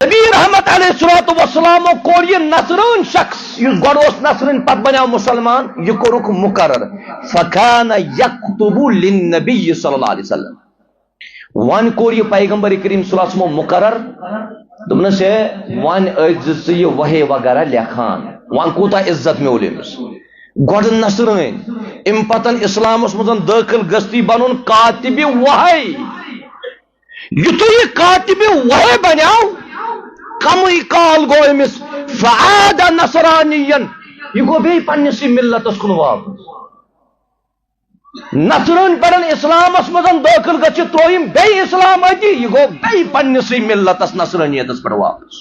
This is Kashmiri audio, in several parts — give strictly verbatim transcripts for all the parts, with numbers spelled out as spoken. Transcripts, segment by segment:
نبی رحمت علیہ الصلوۃ والسلام کوٚر یہِ نصرٲنۍ شخص، یُس گۄڈٕ اوس نصرٲنۍ، پتہٕ بنیو مسلمان، یہِ کوٚرُکھ مقرر۔ فکان یکتب للنبی صلی اللہ علیہ وسلم۔ وۄنۍ کوٚر یہِ پیغمبر کریم صلی اللہ علیہ وسلمو مقرر۔ دوٚپنس، ہے، وۄنۍ ٲسۍ زِ ژٕ یہِ وحی وغیرہ لیکھان، وۄنۍ کوٗتاہ عزت میوٗل أمِس۔ گۄڈٕ نصرٲنۍ، اَمہِ پتن اسلامس منٛز دٲخل گژھتٕے بنُن کاتب وحی۔ یُتھُے یہِ کاتب وحی بنیو، کمٕے کال گوٚو أمِس، فعاد نصرانین، یہِ گوٚو بیٚیہِ پننِسٕے ملتس کُن واپس۔ نصرٲنۍ پرن اسلامس منٛز دٲخل گٔژھِتھ ترٛوو أمۍ بیٚیہِ اسلام أتی، یہِ گوٚو بیٚیہِ پننِسٕے ملتس نصرٲنیتس پٮ۪ٹھ واپس۔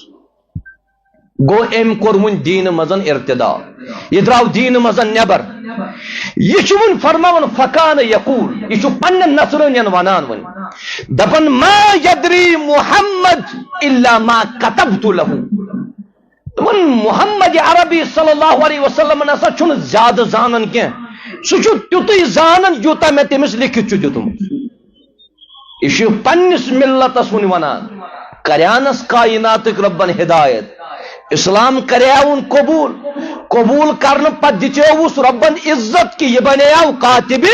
گوٚو أمۍ کوٚر وۄنۍ دیٖنہٕ منٛز ارتداد، یہِ درٛاو دیٖنہٕ منٛز نٮ۪بر۔ یہِ چھُ وۄنۍ فرماوان، فکان یقول، یہِ چھُ پننٮ۪ن نصرٲنین ونان وۄنۍ، دپان، ما یدری محمد الا ما کتبت لہ۔ دوٚپُن، محمد عربی صلی اللہ علیہ وسلم نسا چھُنہٕ زیادٕ زانان کینٛہہ، سُہ چھُ تیُتُے زانان یوٗتاہ مےٚ تٔمِس لیکھِتھ چھُ دیُتمُت۔ یہِ چھُ پننِس ملتس وُنہِ ونان، کریانس کائناتٕکۍ رۄبن ہدایت، اسلام کریاوُن قبول، قبول کرنہٕ پتہٕ دِژیوُس رۄبن عزت کہِ یہِ بنیو کاتب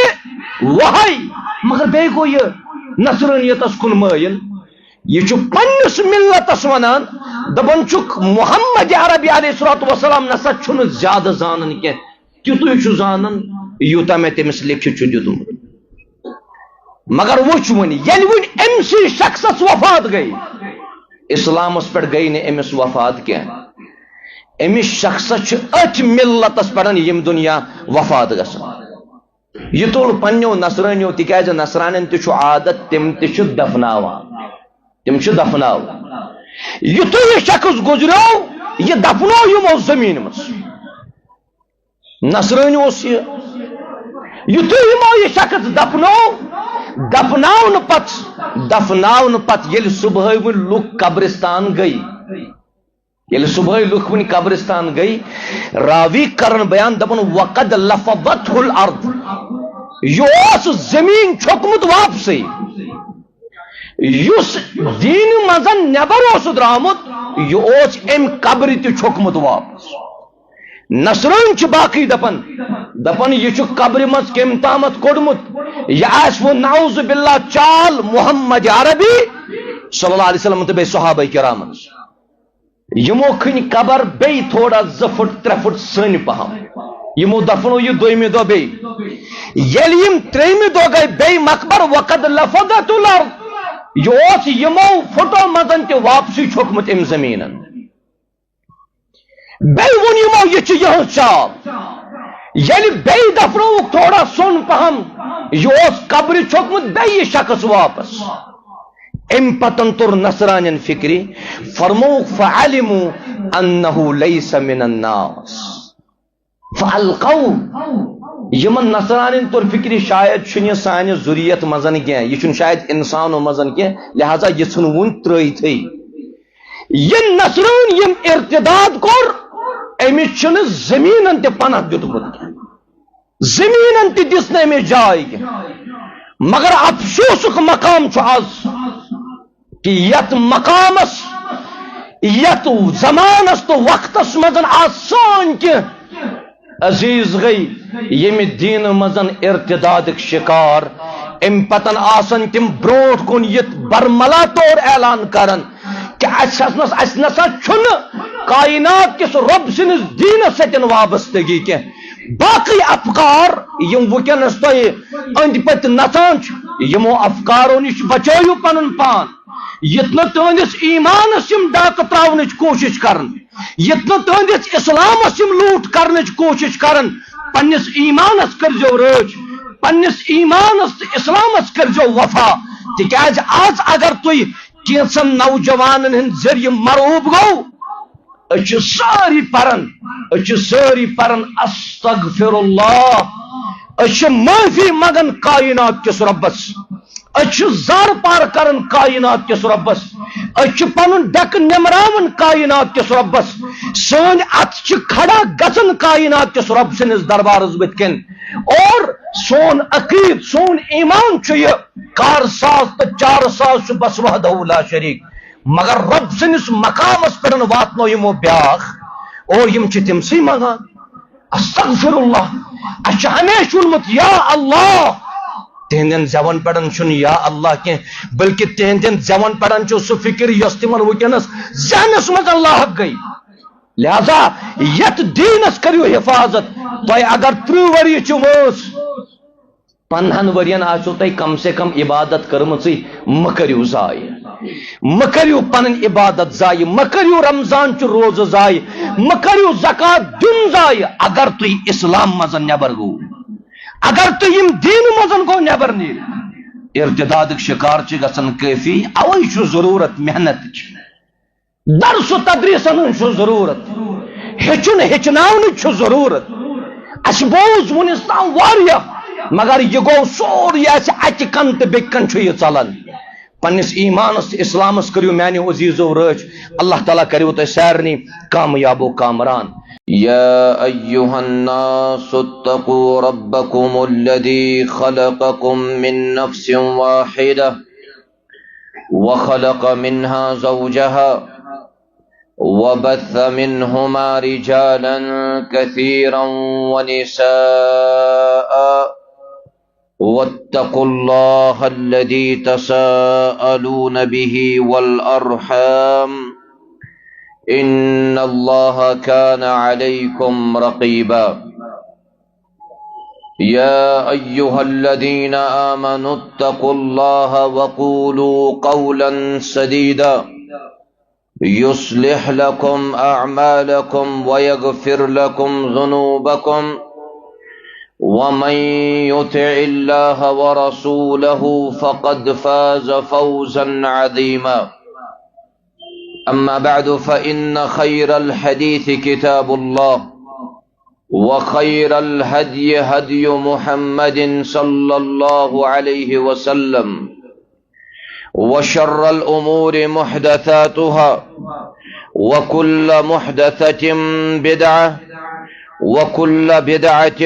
وحی، مگر بیٚیہِ گوٚو یہِ نصرٲنیتس کُن مٲیِل۔ یہِ چھُ پننِس ملتس ونان، دپان چھُکھ، محمد عربی علیہ الصلوۃ والسلام نسا چھُنہٕ زیادٕ زانان کینٛہہ، تیُتُے چھُ زانان یوٗتاہ مےٚ تٔمِس لیکھِتھ چھُ دیُتمُت۔ مگر وٕچھ وۄنۍ، ییٚلہِ وۄنۍ أمۍ سٕے شخصس وفات گٔے، اسلامس پٮ۪ٹھ گٔے نہٕ أمِس وفات کینٛہہ، أمِس شخصس چھِ أتھۍ ملتس پٮ۪ٹھ ییٚمہِ دُنیا وفات گژھان۔ یہِ تُل پننیو نصرٲنیو، تِکیازِ نصرانین تہِ چھُ عادت، تِم تہِ چھِ دفناوان، تِم چھِ دفناوان۔ یِتھُے یہِ شخص گُزریو، یہِ دفنوو یِمو زٔمیٖن منٛز۔ نصرٲنۍ اوس یہِ۔ یِتھُے یِمو یہِ شخص دفنوو، دفناونہٕ پتہٕ، دفناونہٕ پتہٕ ییٚلہِ صبحٲے وۄنۍ لُکھ قبرستان گٔے، ییٚلہِ صبحٲے لُکھ وٕنہِ قبرستان گٔے، راوی کرن بیان، دپان، وقد لفظته الارض، یہِ اوس زٔمیٖن چھوٚکمُت واپسٕے۔ یُس دیٖنہٕ منٛز نٮ۪بر اوس درٛامُت، یہِ اوس أمۍ قبرِ تہِ چھوٚکمُت واپس۔ نصرٲنۍ چھِ باقٕے دپان، دپان، یہِ چھُ قبرِ منٛز کٔمۍ تامَتھ کوٚڑمُت، یہِ آسہِ وۄنۍ نعوذ باللہ چال محمد عربی صلی اللہ علیہ وسلم تہٕ بیٚیہِ صحابہ کرامن۔ یِمو کھٔنۍ قبر بیٚیہِ تھوڑا زٕ فُٹ، ترٛےٚ فُٹ سٔنۍ پہم۔ یِمو دفنو یہِ دوٚیمہِ دۄہ بیٚیہِ۔ ییٚلہِ یِم ترٛیٚیمہِ دۄہ گٔے بیٚیہِ مقبر، وقد لفظته الارض، یہِ اوس یِمو فُٹو منٛز تہِ واپسٕے چھوٚکمُت أمۍ زٔمیٖنن۔ بیٚیہِ ووٚن یِمو، یہِ چھُ یِہٕنٛز چال۔ ییٚلہِ بیٚیہِ دفنووُکھ تھوڑا سوٚن پہم، یہِ اوس قبرِ چھوٚکمُت بیٚیہِ شخص واپس۔ اَمہِ پتن توٚر نصرانین فکرِ، فرمووُکھ، فعلموا انہ لیس من الناس۔ فالقوہ۔ یِمن نصرانین توٚر فکرِ، شاید چھُنہٕ یہِ سانہِ ذُریت منٛز کینٛہہ، یہِ چھُنہٕ شاید انسانو منٛز کینٛہہ، لہذا یہِ ژھٕنوُن ترٲوتھٕے۔ یہِ نصرٲنۍ یِم ارتداد کوٚر، أمِس چھُنہٕ زٔمیٖنن تہِ پناہ دیُتمُت کینٛہہ، زٔمیٖنن تہِ دِژ نہٕ أمِس جاے کینٛہہ۔ مگر افسوسُک مقام چھُ از کہِ یتھ مقامس، یتھ زمانس تہٕ وقتس منٛز آز سٲنۍ کینٛہہ عزیز گٔے ییٚمہِ دیٖنہٕ منٛز ارتدادٕکۍ شکار، اَمہِ پتن آسن تِم برونٛٹھ کُن یِتھ برملا طور اعلان کران کہِ اَسہِ ہس نس-، اَسہِ نسا چھُنہٕ کائنات کِس رۄب سٕنٛدِس دیٖنس سۭتۍ وابستگی کینٛہہ۔ باقٕے افکار یِم وٕنکیٚنس تۄہہِ أنٛدۍ پٔتۍ نژان چھِ، یِمو افکارو نِش بچٲیِو پنُن پان۔ یِتھ نہٕ تُہنٛدِس ایٖمانس یِم ڈاکہٕ ترٛاونٕچ کوٗشِش کرن، یِتھ نہٕ تُہنٛدِس اسلامس یِم لوٗٹھ کرنٕچ کوٗشِش کرن، پننِس ایٖمانس کٔرزیو رٲچھ، پننِس ایٖمانس تہٕ اسلامس کٔرزیو وفا۔ تِکیازِ آز اگر تُہۍ کینٛژن نوجوانن ہٕنٛدۍ ذٔریعہٕ مرعوب گوٚو، أسۍ چھِ سٲری پران، أسۍ چھِ سٲری پران، استغفر اللہ، أسۍ چھِ معٲفی منگان کائنات کِس رۄبس، أسۍ چھِ زار پار کران کائنات کِس رۄبس، أسۍ چھِ پنُن ڈیکہٕ نمراوان کائنات کِس رۄبس، سٲنۍ اتھٕ چھِ کھڑا گژھان کائنات کِس رۄب سٕنٛدِس دربارس بٕتھِ کنۍ، اور سون عقیٖد، سون ایٖمان چھُ یہِ کار ساز تہٕ چار ساز چھُ بس وحدہ لا شریک۔ مگر رۄب سٕنٛدِس مقامس پٮ۪ٹھ واتنو یِمو بیٛاکھ، اور یِم چھِ تٔمسٕے منٛگان۔ استغفر اللہ۔ اَسہِ چھُ ہمیشہِ ووٚنمُت، یا اللہ، تِہنٛدٮ۪ن زٮ۪ون پٮ۪ٹھ چھُنہٕ یا اللہ کینٛہہ، بلکہِ تِہنٛدٮ۪ن زٮ۪ون پٮ۪ٹھ چھُ سُہ فکر یۄس تِمن وٕنکیٚنس ذہنس منٛز لاحق گٔے۔ لہذا یتھ دیٖنس کٔرِو حفاظت۔ تۄہہِ اگر ترٕٛہ ؤری چھِ وٲنٛس، پندہن ؤرین آسیو تۄہہِ کم سے کم عبادت کٔرمٕژٕے، مہ کٔرِو ضایع۔ مہ کٔرِو پنٕنۍ عبادت ضایع، مہ کٔرِو رمضان چہِ روزٕ ضایع، مہ کٔرِو زکوٰۃ دیُن ضایع۔ اگر تُہۍ اسلام منٛز نٮ۪بر گوٚو، اگر تُہۍ یِم دیٖنہٕ منٛز گوٚو نٮ۪بر نیٖرِو، ارتدادُک شکار چھِ گژھان کٲفی۔ اوے چھُ ضروٗرت محنتٕچ۔ درس و تدریسن ہُنٛد چھُ ضروٗرت، ہیٚچھُن ہیٚچھناونٕچ چھُ ضروٗرت۔ اَسہِ بوٗز وُنِس تام واریاہ، مگر یہِ گوٚو سورُے اَسہِ اَکہِ کَنہٕ تہٕ بیٚکہِ کَنہٕ چھُ یہِ ژَلان۔ پننِس ایٖمانَس تہٕ اِسلامَس کٔرِو میٛانیو عزیٖزو رٲچھ۔ اللہ تعالیٰ کٔرِو تۄہہِ سارنٕے کامیاب و کامران۔ يا أيها الناس اتقوا ربكم الذي خلقكم من نفس واحدة وخلق منها زوجها وبث منهما رجالا كثيرا ونساء واتقوا الله الذي تساءلون به والأرحام إن الله كان عليكم رقيبا. يا أيها الذين آمنوا اتقوا الله وقولوا قولا سديدا يصلح لكم أعمالكم ويغفر لكم ذنوبكم ومن يطع الله ورسوله فقد فاز فوزا عظيما. أما بعد، فإن خير الحديث كتاب الله وخير الهدي هدي محمد صلى الله عليه وسلم وشر الأمور محدثاتها وكل محدثة بدعة وكل بدعة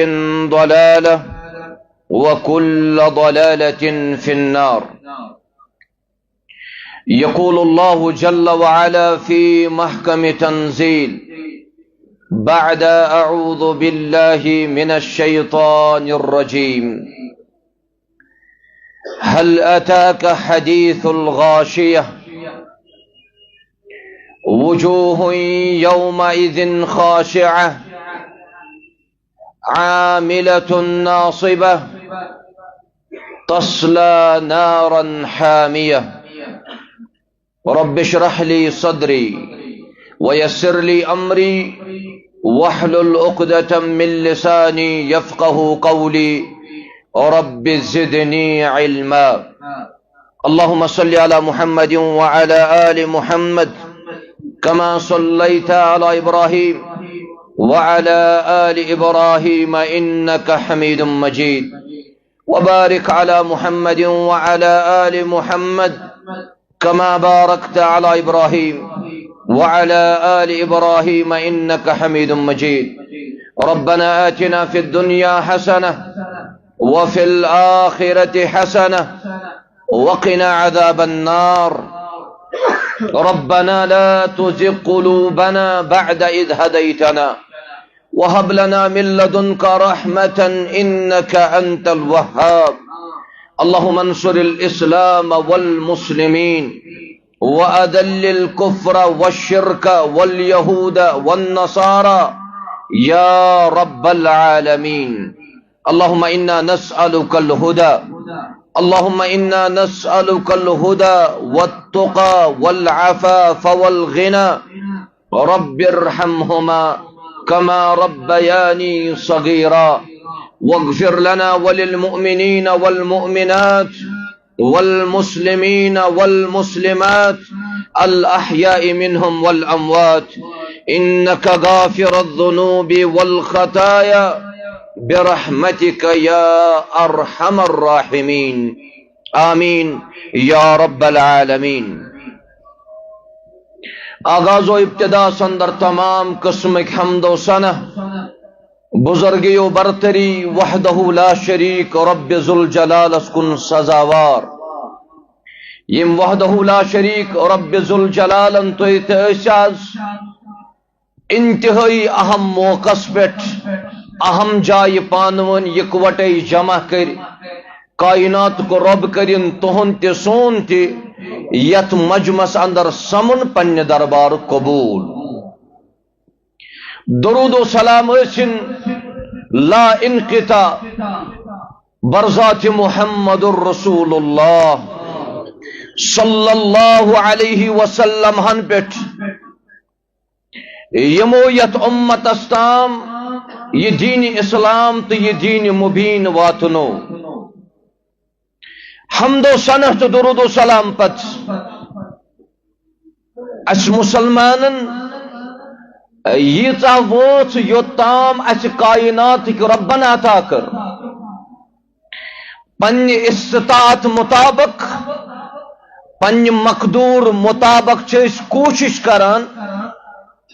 ضلالة وكل ضلالة في النار. يقول الله جل وعلا في محكم تنزيل بعد أعوذ بالله من الشيطان الرجيم: هل أتاك حديث الغاشية وجوه يومئذ خاشعة عاملة ناصبة تصلى نارا حامية. رب اشرح لي صدري ويسر لي أمري واحلل عقدة من لساني يفقه قولي. رب زدني علما. اللهم صل على محمد وعلى آل محمد كما صليت على إبراهيم وعلى آل إبراهيم إنك حميد مجيد. وبارك على محمد وعلى آل محمد كما باركت على إبراهيم وعلى آل إبراهيم إنك حميد مجيد. ربنا آتنا في الدنيا حسنة وفي الآخرة حسنة وقنا عذاب النار. ربنا لا تزغ قلوبنا بعد إذ هديتنا وهب لنا من لدنك رحمة إنك أنت الوهاب. اللهم انصر الإسلام والمسلمين وأذل الكفر والشرك واليهود والنصارى يا رب العالمين. اللهم إنا نسألك الهدى. اللهم إنا نسألك الهدى والتقى والعفاف والغنى. رب ارحمهما كما ربياني صغيرا. واغفر لنا وللمؤمنين والمؤمنات والمسلمين والمسلمات الأحياء منهم والأموات إنك غافر الذنوب والخطايا برحمتك يا أرحم الراحمين. آمين يا رب العالمين. آغاز و ابتدا سندر تمام قسمک حمد و ثنا بزرگی و برتری وحدہ لا شریک رب ذوالجلالس کُن سزاوار۔ یم وحدہ لا شریک رب ذوالجلالن تُہۍ تہٕ أسۍ آز انتہٲئی اہم موقعس پٮ۪ٹھ، اہم جایہِ پانہٕ ؤنۍ یکوٹے جمع کٔرۍ، کائناتُک رب کٔرِن تُہُنٛد تہِ سون تہِ یتھ مجمس اندر سمُن پننہِ دربارُک قبول۔ درود و سلام ٲسِن لا انقطاع برذات محمد رسول اللہ صلی اللہ علیہ وسلم ہن پٮ۪ٹھ، یمو یتھ امتس تام یہ دین اسلام تہٕ یہ دین مبین واتنو۔ حمد و ثنا تہٕ درود و سلام پتہٕ اسہِ مسلمانن ییٖژاہ وٲنٛس یوٚتام اسہِ کائناتٕکۍ رۄبن عطا کٔر، پننہِ استطاعت مطابق، پننہِ مقدور مطابق چھِ أسۍ کوٗشش کران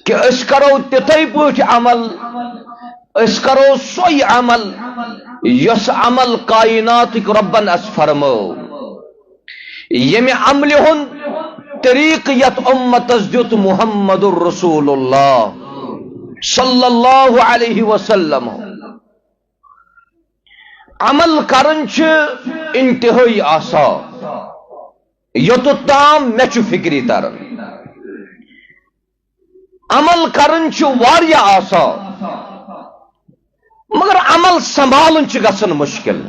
کہ أسۍ کرو تِتھے پٲٹھۍ عمل، أسۍ کرو سۄے عمل، یۄس عمل کائناتٕکۍ رۄبن اسہِ فرمٲو، ییٚمہِ عملہِ ہُنٛد طریقہٕ یتھ امتس دیُت محمد رسول اللہ صلی اللہ علیہ وسلم۔ عمل کرُن چھُ انتہٲئی آسان، یوٚتَتھ تام مےٚ چھُ فکرِ تران۔ عمل کرُن چھُ واریاہ آسان، مگر عمل سنبھالُن چھُ گژھان مشکل۔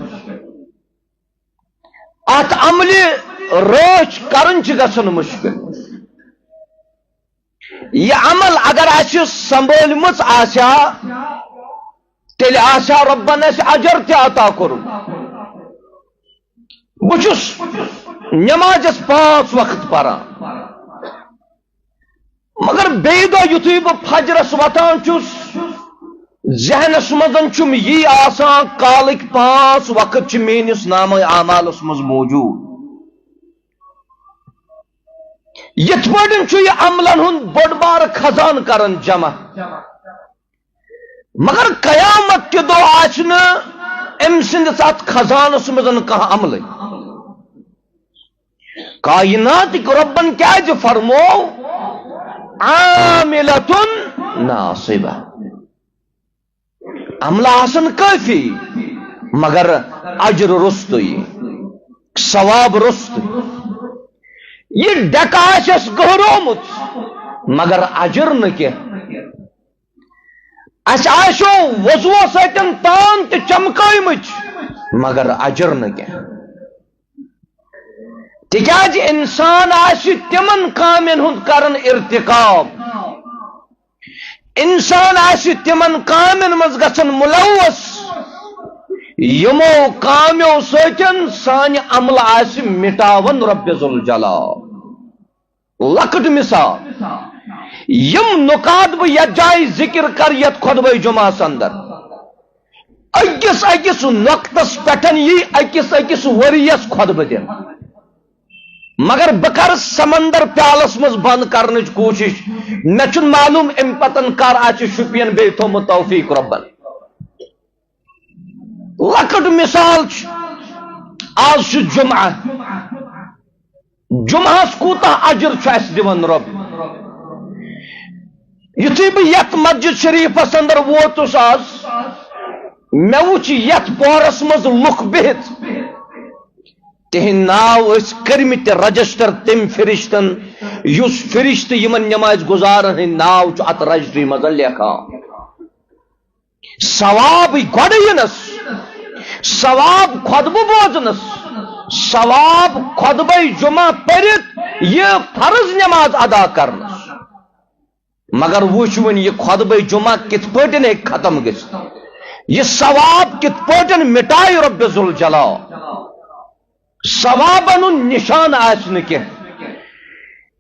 اتھ عملہِ رٲچھ کرٕنۍ چھِ گژھان مشکل۔ یہِ عمل اگر اسہِ سنبھٲلمٕژ آسہِ ہا، تیٚلہِ آسہِ ہا رۄبن اسہِ اجر تہِ عطا کوٚرمُت۔ بہٕ چھُس نمازس پانٛژھ وقت پران، مگر بیٚیہِ دۄہ یُتھُے بہٕ فجرس وۄتھان چھُس، ذہنس منٛز چھُم یی آسان، کالٕکۍ پانٛژھ وقت چھِ میٲنِس نامہ اعمالس منٛز موجود۔ یِتھ پٲٹھۍ چھُ یہِ عملن ہُنٛد بوٚڑ بارٕ خزانہٕ کران جمع، مگر قیامت کہِ دۄہ آسہِ نہٕ أمۍ سٕنٛدِس اتھ خزانس منٛز کانٛہہ عملٕے۔ کائناتٕکۍ رۄبن کیازِ فرموو عاملۃ ناصبہ؟ عملہ آسن کٲفی، مگر اجر روٚستُے، ثواب روٚستُے۔ یہِ ڈیکہٕ آسٮ۪س گہرومُت، مگر اجر نہٕ کینٛہہ۔ اسہِ آسیو وضوٗ سۭتۍ تان تہِ چمکٲومٕتۍ، مگر اجر نہٕ کینٛہہ۔ تِکیازِ انسان آسہِ تِمن کامٮ۪ن ہُنٛد کران ارتکاب، انسان آسہِ تِمن کامٮ۪ن منٛز گژھان ملوث، یِمو کامیو سۭتۍ سانہِ عملہٕ آسہِ مٹاوان رب ذوالجلال۔ لۄکٕٹ مثال، یِم نکات بہٕ یتھ جایہِ ذکر کرٕ یتھ خطبہ جمعہس اندر، أکِس أکِس نۄقطس پٮ۪ٹھ یی أکِس أکِس ؤرۍیَس خطبہٕ دِنہٕ۔ مگر بہٕ کرٕ سمندر پیالس منٛز بند کرنٕچ کوٗشش۔ مےٚ چھُنہٕ معلوم امہِ پتن کر آسہِ شُپین بیٚیہِ تھوٚومُت توفیق رۄبن۔ لۄکٕٹ مثال چھُ، آز چھُ جمعہ، جمعہس کوٗتاہ اجر چھُ اَسہِ دِوان رۄب؟ یُتھُے بہٕ یتھ مسجد شریفس اندر ووتُس آز، مےٚ وُچھ یتھ پوہرس منٛز لُکھ بِہِتھ، تِہنٛدۍ ناو ٲسۍ کٔرمٕتۍ رجسٹر تٔمۍ فرشتن، یُس فرشتہٕ یِمن نمازِ گُزارن ہٕنٛدۍ ناو چھُ اتھ رجسٹری منٛز لیکھان۔ ثواب گۄڈٕ یِنس، ثواب خطبہٕ بوزنس، ثواب خطبہ جمعہ پٔرِتھ یہِ فرض نماز ادا کرنس۔ مگر وٕچھ وۄنۍ یہِ خطبہ جمعہ کِتھ پٲٹھۍ ہیٚکہِ ختم گٔژھِتھ، یہِ ثواب کِتھ پٲٹھۍ مٹایہِ رب ذوالجلال۔ ثوابن ہُنٛد نشان آسہِ نہٕ کینٛہہ۔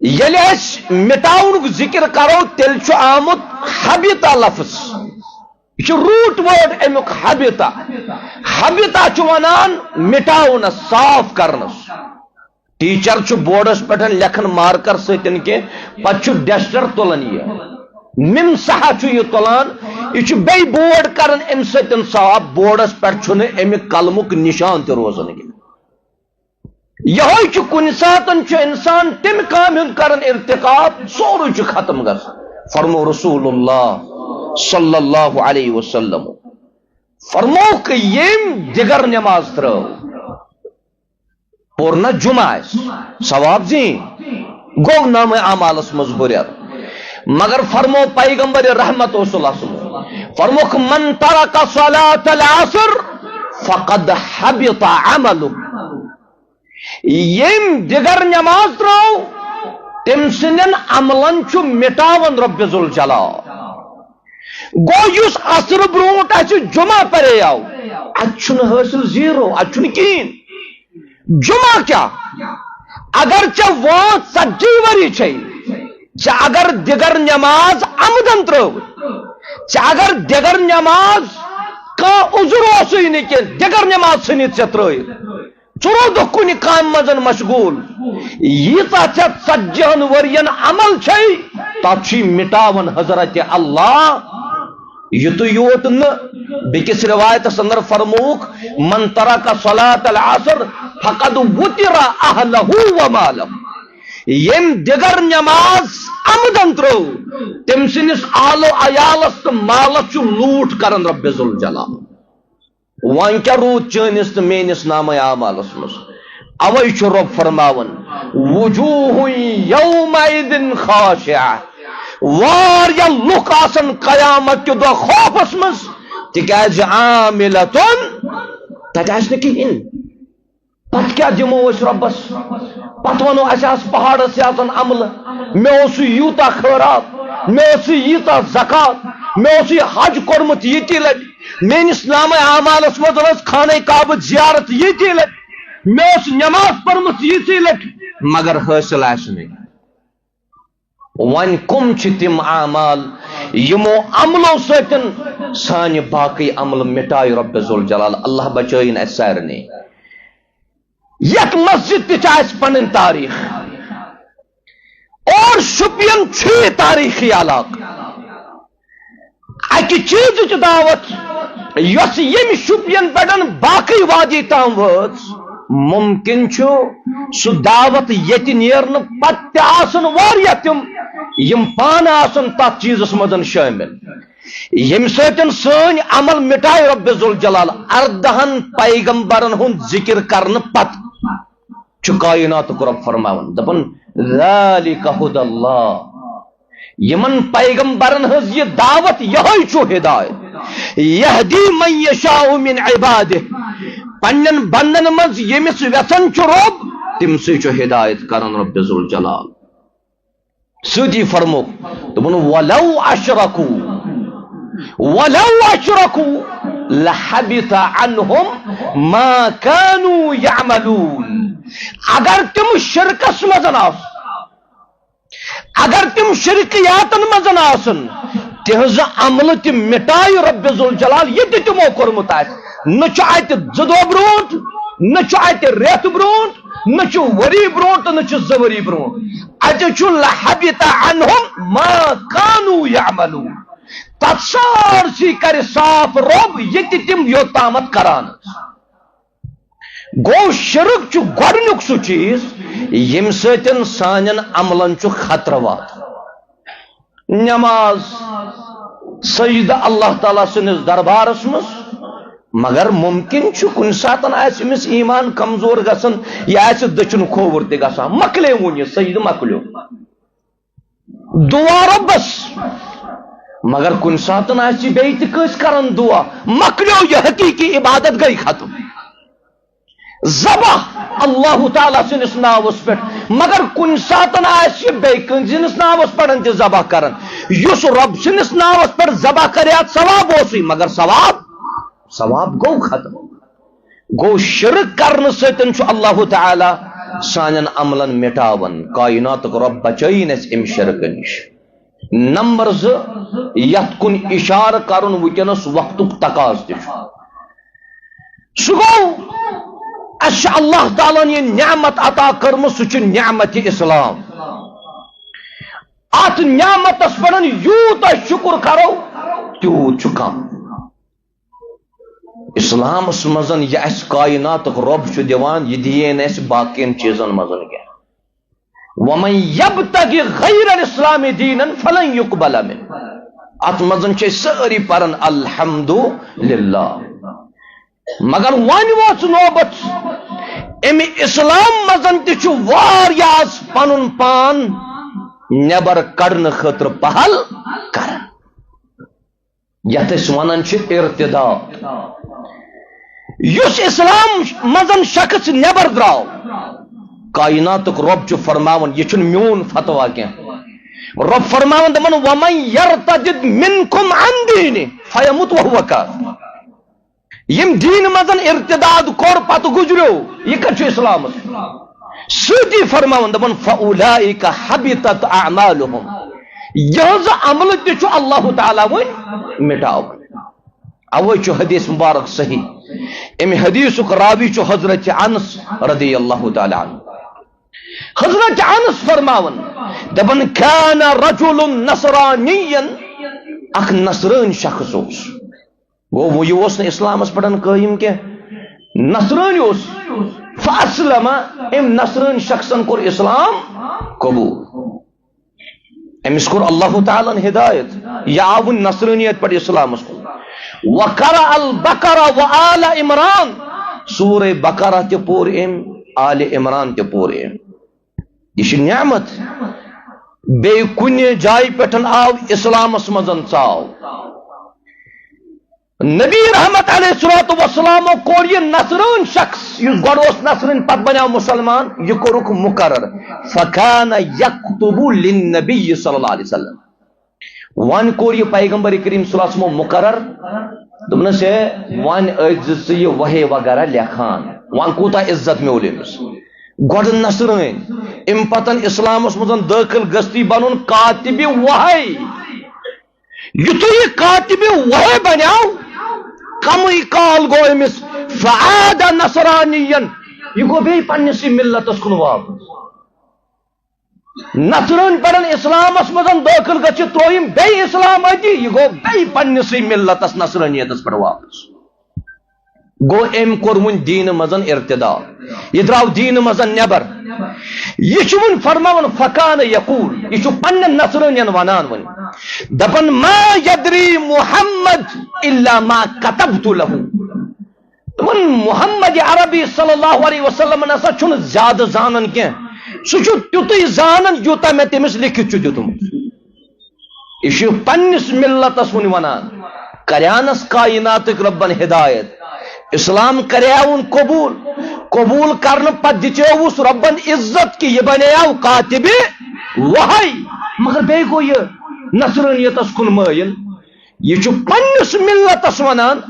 ییٚلہِ أسۍ مٹاونُک ذکر کرو، تیٚلہِ چھُ آمُت حبطہ لفظ۔ یہِ چھُ root word امیُک حبطہ۔ حبطہ چھُ ونان مٹاونس، صاف کرنس۔ ٹیچر چھُ بورڈس پٮ۪ٹھ لیکھان مارکر سۭتۍ کینٛہہ، پتہٕ چھُ ڈسٹر تُلان یہِ۔ ممسحہ چھُ یہِ تُلان، یہِ چھُ بیٚیہِ بورڈ کران امہِ سۭتۍ صاف۔ بورڈس پٮ۪ٹھ چھُنہٕ امہِ قلمُک نشان تہِ روزان کینٛہہ۔ یہوے چھُ، کُنہِ ساتن چھُ انسان تمہِ کامہِ ہُنٛد کران ارتکاب، سورُے چھُ ختم گژھان۔ فرمو رسول اللہ صلی اللہ علیہ وسلم، فرمووُکھ، ییٚمۍ دِگر نماز ترٲو، پوٚر نہ جمعہ آسہِ، ثواب زیٖنۍ، گوٚو نامہ اعمالس منٛز ہُرٮ۪ر۔ مگر فرمو پیغمبر رحمت صلی اللہ علیہ وسلم، فرمووُکھ، من ترک صلاة العصر فقد حبط عمله۔ ییٚمۍ دِگر نماز ترٲو، تٔمۍ سٕنٛدٮ۪ن عملن چھُ مٹاوان رۄب ذوالجلال۔ گوٚو، یُس عصرٕ برونٛٹھ اَسہِ جمعہ پرے آو، اَتہِ چھُنہٕ حٲصِل زیٖرو، اَتہِ چھُنہٕ کِہیٖنۍ۔ جمعہ کیٛاہ؟ اگر ژےٚ وٲنٛس ژتجی ؤری چھے، ژےٚ اگر دِگر نماز عمدن ترٲو، ژےٚ اگر دِگر نماز کانٛہہ عذر اوسُے نہٕ کینٛہہ، دِگر نماز ژھٕنِتھ ژےٚ ترٲوِتھ، ژٕ روٗدُکھ کُنہِ کامہِ منٛز مشغول۔ ییٖژاہ ژےٚ ژتجی ہن ؤرین عمل چھے، تتھ چھُے مٹاوان حضرت اللہ۔ یُتُے یوت نہٕ، بیٚکِس روایتس اندر فرمووُکھ، من ترک صلاة العصر فقد وتر اہلہ و مالہ۔ ییٚمۍ دِگر نماز عمدن ترٲو، تٔمۍ سٕنٛدِس آل و عیالس تہٕ مالس چھُ لوٗٹھ کران رۄب ذوالجلال۔ وۄنۍ کیٛاہ روٗد چٲنِس تہٕ میٲنِس نامہ اعمالس منٛز؟ اوے چھُ رۄب فرماوان، وجوہ یومئذ خاشعہ، واریاہ لُکھ آسن قیامت کہِ دۄہ خوفس منٛز، تِکیازِ عاملۃ، تتہِ آسہِ نہٕ کِہیٖنۍ۔ پتہٕ کیٛاہ دِمو أسۍ رۄبس؟ پتہٕ ونو، اسہِ آسہٕ پہاڑس یاتن عملہٕ، مےٚ اوس سُہ یوٗتاہ خٲرات، مےٚ ٲس سُہ ییٖژاہ زکات، مےٚ اوس سُہ یہِ حج کوٚرمُت ییٖتی لٹہِ، میٲنِس نامہ اعمالس منٛز ٲس خانہ کعبٕچ زیارت ییٖتی لٹہِ، مےٚ ٲس نماز پٔرمٕژ ییٖژٕے لٹہِ، مگر حٲصِل آسہِ نہٕ۔ وۄنۍ کم چھِ تِم اعمال، یِمو عملو سۭتۍ سانہِ باقٕے عملہٕ مٹایہِ رۄب ذوالجلال؟ اللہ بچٲیِن اسہِ سارنٕے۔ یتھ مسجد تہِ چھِ اسہِ پنٕنۍ تاریخ، اور شُپین چھُ یہِ تاریخی علاقہٕ۔ اکہِ چیٖزٕچ دعوت، یۄس ییٚمہِ شُپین پٮ۪ٹھ باقٕے وادی تام وٲژ، ممکن چھُ سُہ دعوت ییٚتہِ نیرنہٕ پتہٕ تہِ آسن واریاہ تِم، یِم پانہٕ آسن تتھ چیٖزس منٛز شٲمِل، ییٚمہِ سۭتۍ سٲنۍ عمل مٹایہِ رۄب ذوالجلال۔ اردہن پیغمبرن ہُنٛد ذکر کرنہٕ پتہٕ چھُ کائناتُک رۄب فرماوان، دپان، ذالک ہدی اللہ، یِمن پیغمبرن ہٕنٛز یہِ دعوت، یِہوٚے چھُ ہدایت، یہدی من یشاء من عبادہ، پننٮ۪ن بندن منٛز ییٚمِس یژھان چھُ رۄب، تٔمۍ سٕے چھُ ہدایت کران رۄب ذوالجلال۔ سۭتی فرمووُکھ، دوٚپُن، ولو اشرکوا، ولو اشرکوا لحبط عنہم ما کانوا یعملون۔ اگر تِم شرکس منٛز آسہٕ، اگر تِم شرکیاتن منٛز آسن، تِہنٛز عملہٕ تہِ مٹایہِ رۄب ذوالجلال، یہِ تہِ تِمو کوٚرمُت آسہِ۔ نہ چھُ اتہِ زٕ دۄہ برونٛٹھ، نہ چھُ اتہِ رٮ۪تھ برونٛٹھ، نہ چھُ ؤری برونٛٹھ، نہ چھُ زٕ ؤری برونٛٹھ۔ اتہِ چھُ لحبط عنہم ما کانوا یعملون۔ تتھ سٲرسٕے کرِ صاف رۄب، یہِ تہِ تِم یوٚتامتھ کران ٲسۍ۔ گوٚو، شرک چھُ گۄڈٕنیُک سُہ چیٖز، ییٚمہِ سۭتۍ سانٮ۪ن عملن چھُ خطرٕ واتان۔ نماز، سجدٕ اللہ تعالیٰ سٕنٛدِس دربارس منٛز، مگر ممکن چھُ کُنہِ ساتن آسہِ أمِس ایمان کمزور گژھان، یہِ آسہِ دٔچھُن کھووُر تہِ گژھان، مۄکلیوُن یہِ سجدٕ، مۄکلیو۔ دعا رۄبس، مگر کُنہِ ساتن آسہِ بیٚیہِ تہِ کٲنٛسہِ کران دعا، مۄکلیو، یہِ حقیقی عبادت گٔے ختم۔ ذبح اللہ تعالیٰ سٕنٛدِس ناوس پٮ۪ٹھ، مگر کُنہِ ساتن آسہِ بیٚیہِ کٲنٛسہِ ہٕنٛدِس ناوس پٮ۪ٹھ تہِ ذبح کران۔ یُس رۄب سٕنٛدِس ناوس پٮ۪ٹھ ذبح کرِ، اتھ ثواب اوسُے، مگر ثواب، ثواب گوٚو ختم۔ گوٚو، شرک کرنہٕ سۭتۍ چھُ اللہ تعالیٰ سانٮ۪ن عملن مٹاوان۔ کائناتُک رۄب بچٲیِن اسہِ امہِ شرکہٕ نِش۔ نمبر زٕ، یتھ کُن اشارٕ کرُن وٕنکیٚنس وقتُک تقاضہٕ تہِ چھُ۔ سُہ گوٚو، اسہِ چھِ اللہ تعالیٰ ہن یہِ نعمت عطا کٔرمٕژ، سُہ چھُ نعمت اسلام۔ اتھ نعمتس پٮ۪ٹھ یوٗتاہ شُکر کرو، تیوٗت چھُ کم۔ اسلامس منٛز یہِ اسہِ کائناتُک رۄب چھُ دِوان، یہِ دِیہِ نہٕ اسہِ باقین چیٖزن منٛز کینٛہہ۔ ومن یبتغ غیر الاسلام دینا فلن یقبل منه۔ اتھ منٛز چھِ أسۍ سٲری پران الحمدللہ۔ مگر وۄنۍ وٲژ نوبت، امہِ اسلام منٛز تہِ چھُ واریاہ از پنُن پان نٮ۪بر کڑنہٕ خٲطرٕ پہل کران۔ یتھ أسۍ ونان چھِ ارتداد۔ یُس اسلام منٛز شخص نٮ۪بر درٛاو، کائناتُک رۄب چھُ فرماوان، یہِ چھُنہٕ میون فتوا کینٛہہ۔ رۄب فرماوان دپان، ومن یرتدد منکم عن دینہ فیمت وہو کافر۔ یِم دیٖنہٕ منٛز ارتداد کوٚر، پتہٕ گُزریو، یہِ کتہِ چھُ اسلامس؟ سۭتی فرماوان، دپان، فاولئک حبطت اعمالہم، یہنٛز عملہٕ تہِ چھُ اللہ تعالیٰ وۄنۍ مٹاوان۔ اوے چھُ حدیث مبارک صحیح۔ امہِ حدیثُک راوی چھُ حضرت انس رضی اللہ تعالیٰ عنہ۔ حضرت انس فرماوان، دپان، کان رجل نصرانیا، اکھ نصرٲنۍ شخص اوس۔ گوٚو، وۄنۍ یہِ اوس نہٕ اسلامس پٮ۪ٹھ قٲیِم کینٛہہ، نصرٲنۍ اوس۔ فاسلم، أمۍ نصرٲنۍ شخصن کوٚر اسلام قبول۔ أمِس کوٚر اللہ تعالیٰ ہن ہدایت، یہِ آو وۄنۍ نصرٲنیت پٮ۪ٹھ اسلامس کُن۔ وقرأ البقرہ وآل عمران، سورہ بقرہ تہِ پوٚر أمۍ، آل عمران تہِ پوٚر أمۍ۔ یہِ چھِ نعمت۔ بیٚیہِ کُنہِ جایہِ پٮ۪ٹھ آو اسلامس منٛز ژاو۔ نبی رحمت علیہ الصلوۃ والسلامو کوٚر یہِ نصرٲنۍ شخص، یُس گۄڈٕ اوس نصرٲنۍ، پتہٕ بنیو مسلمان، یہِ کوٚرُکھ مقرر۔ فکان یکتب للنبی صلی اللہ علیہ وسلم۔ وۄنۍ کوٚر یہِ پیغمبر کریم صلی اللہ علیہ وسلمو مقرر۔ دوٚپنس، ہے، وۄنۍ ٲسۍ زِ ژٕ یہِ وحی وغیرہ لیکھان۔ وۄنۍ کوٗتاہ عزت میوٗل أمِس۔ گۄڈٕ نصرٲنۍ، اَمہِ پتن اسلامس منٛز دٲخل گژھتٕے بنُن کاتبِ وحی۔ یُتھُے یہِ کاتبِ وحی بنیو، کمٕے کال گوٚو أمِس، فعاد نصرانین، یہِ گوٚو بیٚیہِ پننِسٕے ملتس کُن واپس۔ نصرٲنۍ پرن اسلامس منٛز دٲخل گٔژھِتھ ترٛوو أمۍ بیٚیہِ اسلام أتی، یہِ گوٚو بیٚیہِ پننِسٕے ملتس نصرٲنیتس پٮ۪ٹھ واپس۔ گوٚو أمۍ کوٚر وۄنۍ دیٖنہٕ منٛز ارتداد، یہِ درٛاو دیٖنہٕ منٛز نٮ۪بر۔ یہِ چھُ وۄنۍ فرماوان، فکان یقول، یہِ چھُ پننٮ۪ن نصرٲنین ونان وۄنۍ، دپان، ما یدری محمد الا ما کتبت لہ۔ دوٚپُن، محمد عربی صلی اللہ علیہ وسلم نسا چھُنہٕ زیادٕ زانان کینٛہہ، سُہ چھُ تیُتُے زانان یوٗتاہ مےٚ تٔمِس لیکھِتھ چھُ دیُتمُت۔ یہِ چھُ پننِس ملتس وُنہِ ونان، کریانس کائناتٕکۍ رۄبن ہدایت، اسلام کریاوُن قبول، قبول کرنہٕ پتہٕ دِژیوُس رۄبن عزت کہِ یہِ بنیو کاتبِ وحی، مگر بیٚیہِ گوٚو یہِ نصرٲنیتس کُن مٲیِل۔ یہِ چھُ پننِس ملتس ونان،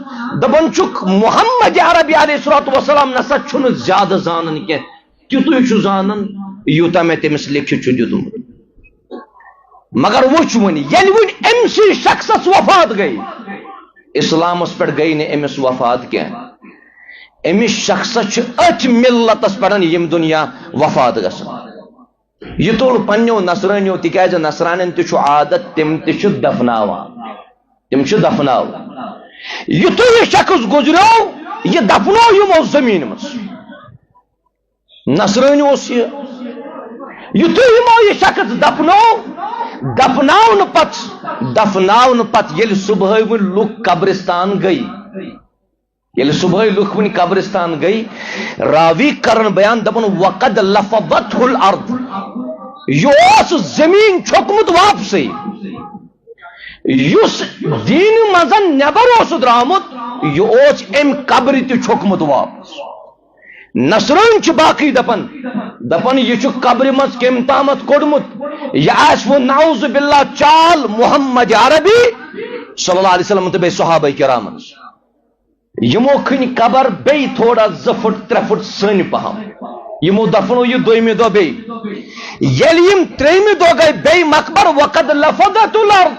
دپان چھُکھ، محمد عربی علیہ الصلوۃ والسلام نسا چھُنہٕ زیادٕ زانان کینٛہہ، تیُتُے چھُ زانان یوٗتاہ مےٚ تٔمِس لیکھِتھ چھُ دیُتمُت۔ مگر وُچھ وۄنۍ، ییٚلہِ وۄنۍ أمۍ سٕے شخصس وفات گٔے، اسلامس پٮ۪ٹھ گٔے نہٕ أمِس وفات کینٛہہ۔ أمِس شخصس چھِ أتھۍ ملتس پٮ۪ٹھ ییٚمہِ دُنیا وفات گژھان۔ یہِ تُل پننیو نصرٲنیو، تِکیازِ نصرانین تہِ چھُ عادت، تِم تہِ چھِ دفناوان، تِم چھِ دفناوان۔ یُتھُے یہِ شخص گُزریو، یہِ دفنوو یِمو زٔمیٖن منٛز۔ نصرٲنۍ اوس یہِ۔ یُتھُے یِمو یہِ شخص دفنوو، دفناونہٕ پتہٕ، دفناونہٕ پتہٕ ییٚلہِ صبحٲے وۄنۍ لُکھ قبرستان گٔے، ییٚلہِ صبحٲے لُکھ وٕنہِ قبرستان گٔے، راوی کرن بیان، دپان، وقد لفظته الارض، یہِ اوس زٔمیٖن چھوٚکمُت واپسٕے۔ یُس دیٖنہٕ منٛز نٮ۪بر اوس درٛامُت، یہِ اوس أمۍ قبرِ تہِ چھوٚکمُت واپس۔ نصرٲنۍ چھِ باقٕے دپان، دپان، یہِ چھُ قبرِ منٛز کٔمۍ تامَتھ کوٚڑمُت، یہِ آسہِ وۄنۍ نعوذ باللہ چال محمد عربی صلی اللہ علیہ وسلم تہٕ بیٚیہِ صحابہ کرامن۔ یِمو کھٔنۍ قبر بیٚیہِ تھوڑا زٕ فُٹ، ترٛےٚ فُٹ سرٛنۍ پہم۔ یِمو دفنو یہِ دوٚیمہِ دۄہ بیٚیہِ۔ ییٚلہِ یِم ترٛیٚیمہِ دۄہ گٔے بیٚیہِ مقبر، وقد لفظت الارض۔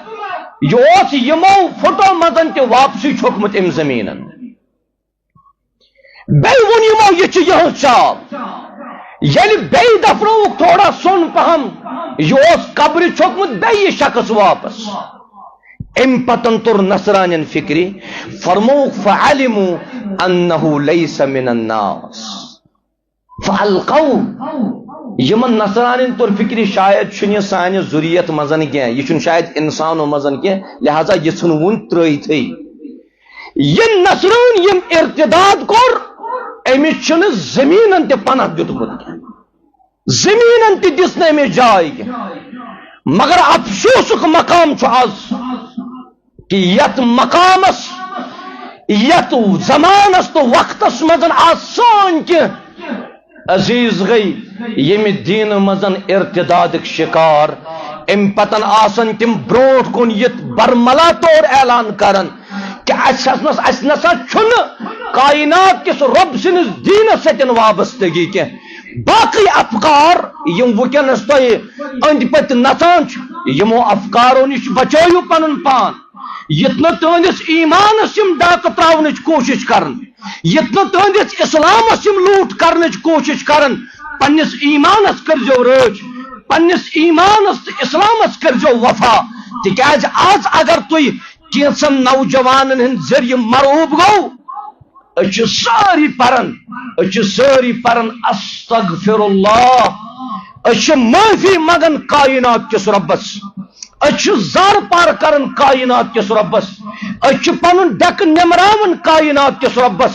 یہِ اوس یِمو فُٹو منٛز تہِ واپسٕے چھوٚکمُت أمۍ زٔمیٖنن۔ بیٚیہِ ووٚن یِمو، یہِ چھُ یِہُنٛد چال۔ ییٚلہِ بیٚیہِ دفنووُکھ تھوڑا سرٛوٚن پہم، یہِ اوس قبرِ چھوٚکمُت بیٚیہِ شخص واپس۔ اَمہِ پتن توٚر نصرانین فکرِ، فرمووُکھ، فعلموا انہ لیس من الناس فالقوہ۔ یِمن نصرانین توٚر فکرِ، شاید چھُنہٕ یہِ سانہِ ذُریت منٛز کینٛہہ، یہِ چھُنہٕ شاید انسانو منٛز کینٛہہ، لہذا یہِ ژھٕن وُنہِ ترٲیتھٕے۔ یہِ نصرٲنۍ یِم ارتداد کوٚر، أمِس چھُنہٕ زٔمیٖنن تہِ پناہ دیُتمُت کینٛہہ، زٔمیٖنن تہِ دِژ نہٕ أمِس جاے کینٛہہ۔ مگر افسوسُک مقام چھُ آز کہِ یتھ مقامس، یتھ زمانس تہٕ وقتس منٛز آز سٲنۍ کینٛہہ عزیز گٔے ییٚمہِ دیٖنہٕ منٛز ارتدادٕکۍ شکار، امہِ پتن آسن تِم برونٛٹھ کُن یِتھ برملا طور اعلان کران کہِ اسہِ ہس نس-، اسہِ نسا چھُنہٕ کائنات کِس رۄب سٕنٛدِس دیٖنس سۭتۍ وابستگی کینٛہہ۔ باقٕے افکار یِم وٕنکیٚنس تۄہہِ أنٛدۍ پٔتۍ نژان چھِ، یِمو افکارو نِش بچٲیِو پنُن پان۔ یِتھ نہٕ تُہنٛدِس ایمانس یِم ڈاکہٕ تراونٕچ کوٗشش کرن، یِتھ نہٕ تُہنٛدِس اسلامس یِم لوٗٹھ کرنٕچ کوٗشش کرن، پننِس ایمانس کٔرزیو رٲچھ، پننِس ایمانس تہٕ اسلامس کٔرزیو وفا۔ تِکیازِ آز اگر تُہۍ کینٛژن نوجوانن ہٕنٛدۍ ذٔریعہٕ مرعوب گوٚو، أسۍ چھِ سٲری پران، أسۍ چھِ سٲری پران استغفر اللہ، أسۍ چھِ معٲفی منٛگان کائنات کِس رۄبس، أسۍ چھِ زار پار کران کائنات کِس رۄبس، أسۍ چھِ پنُن ڈیکہٕ نمراوان کائنات کِس رۄبس،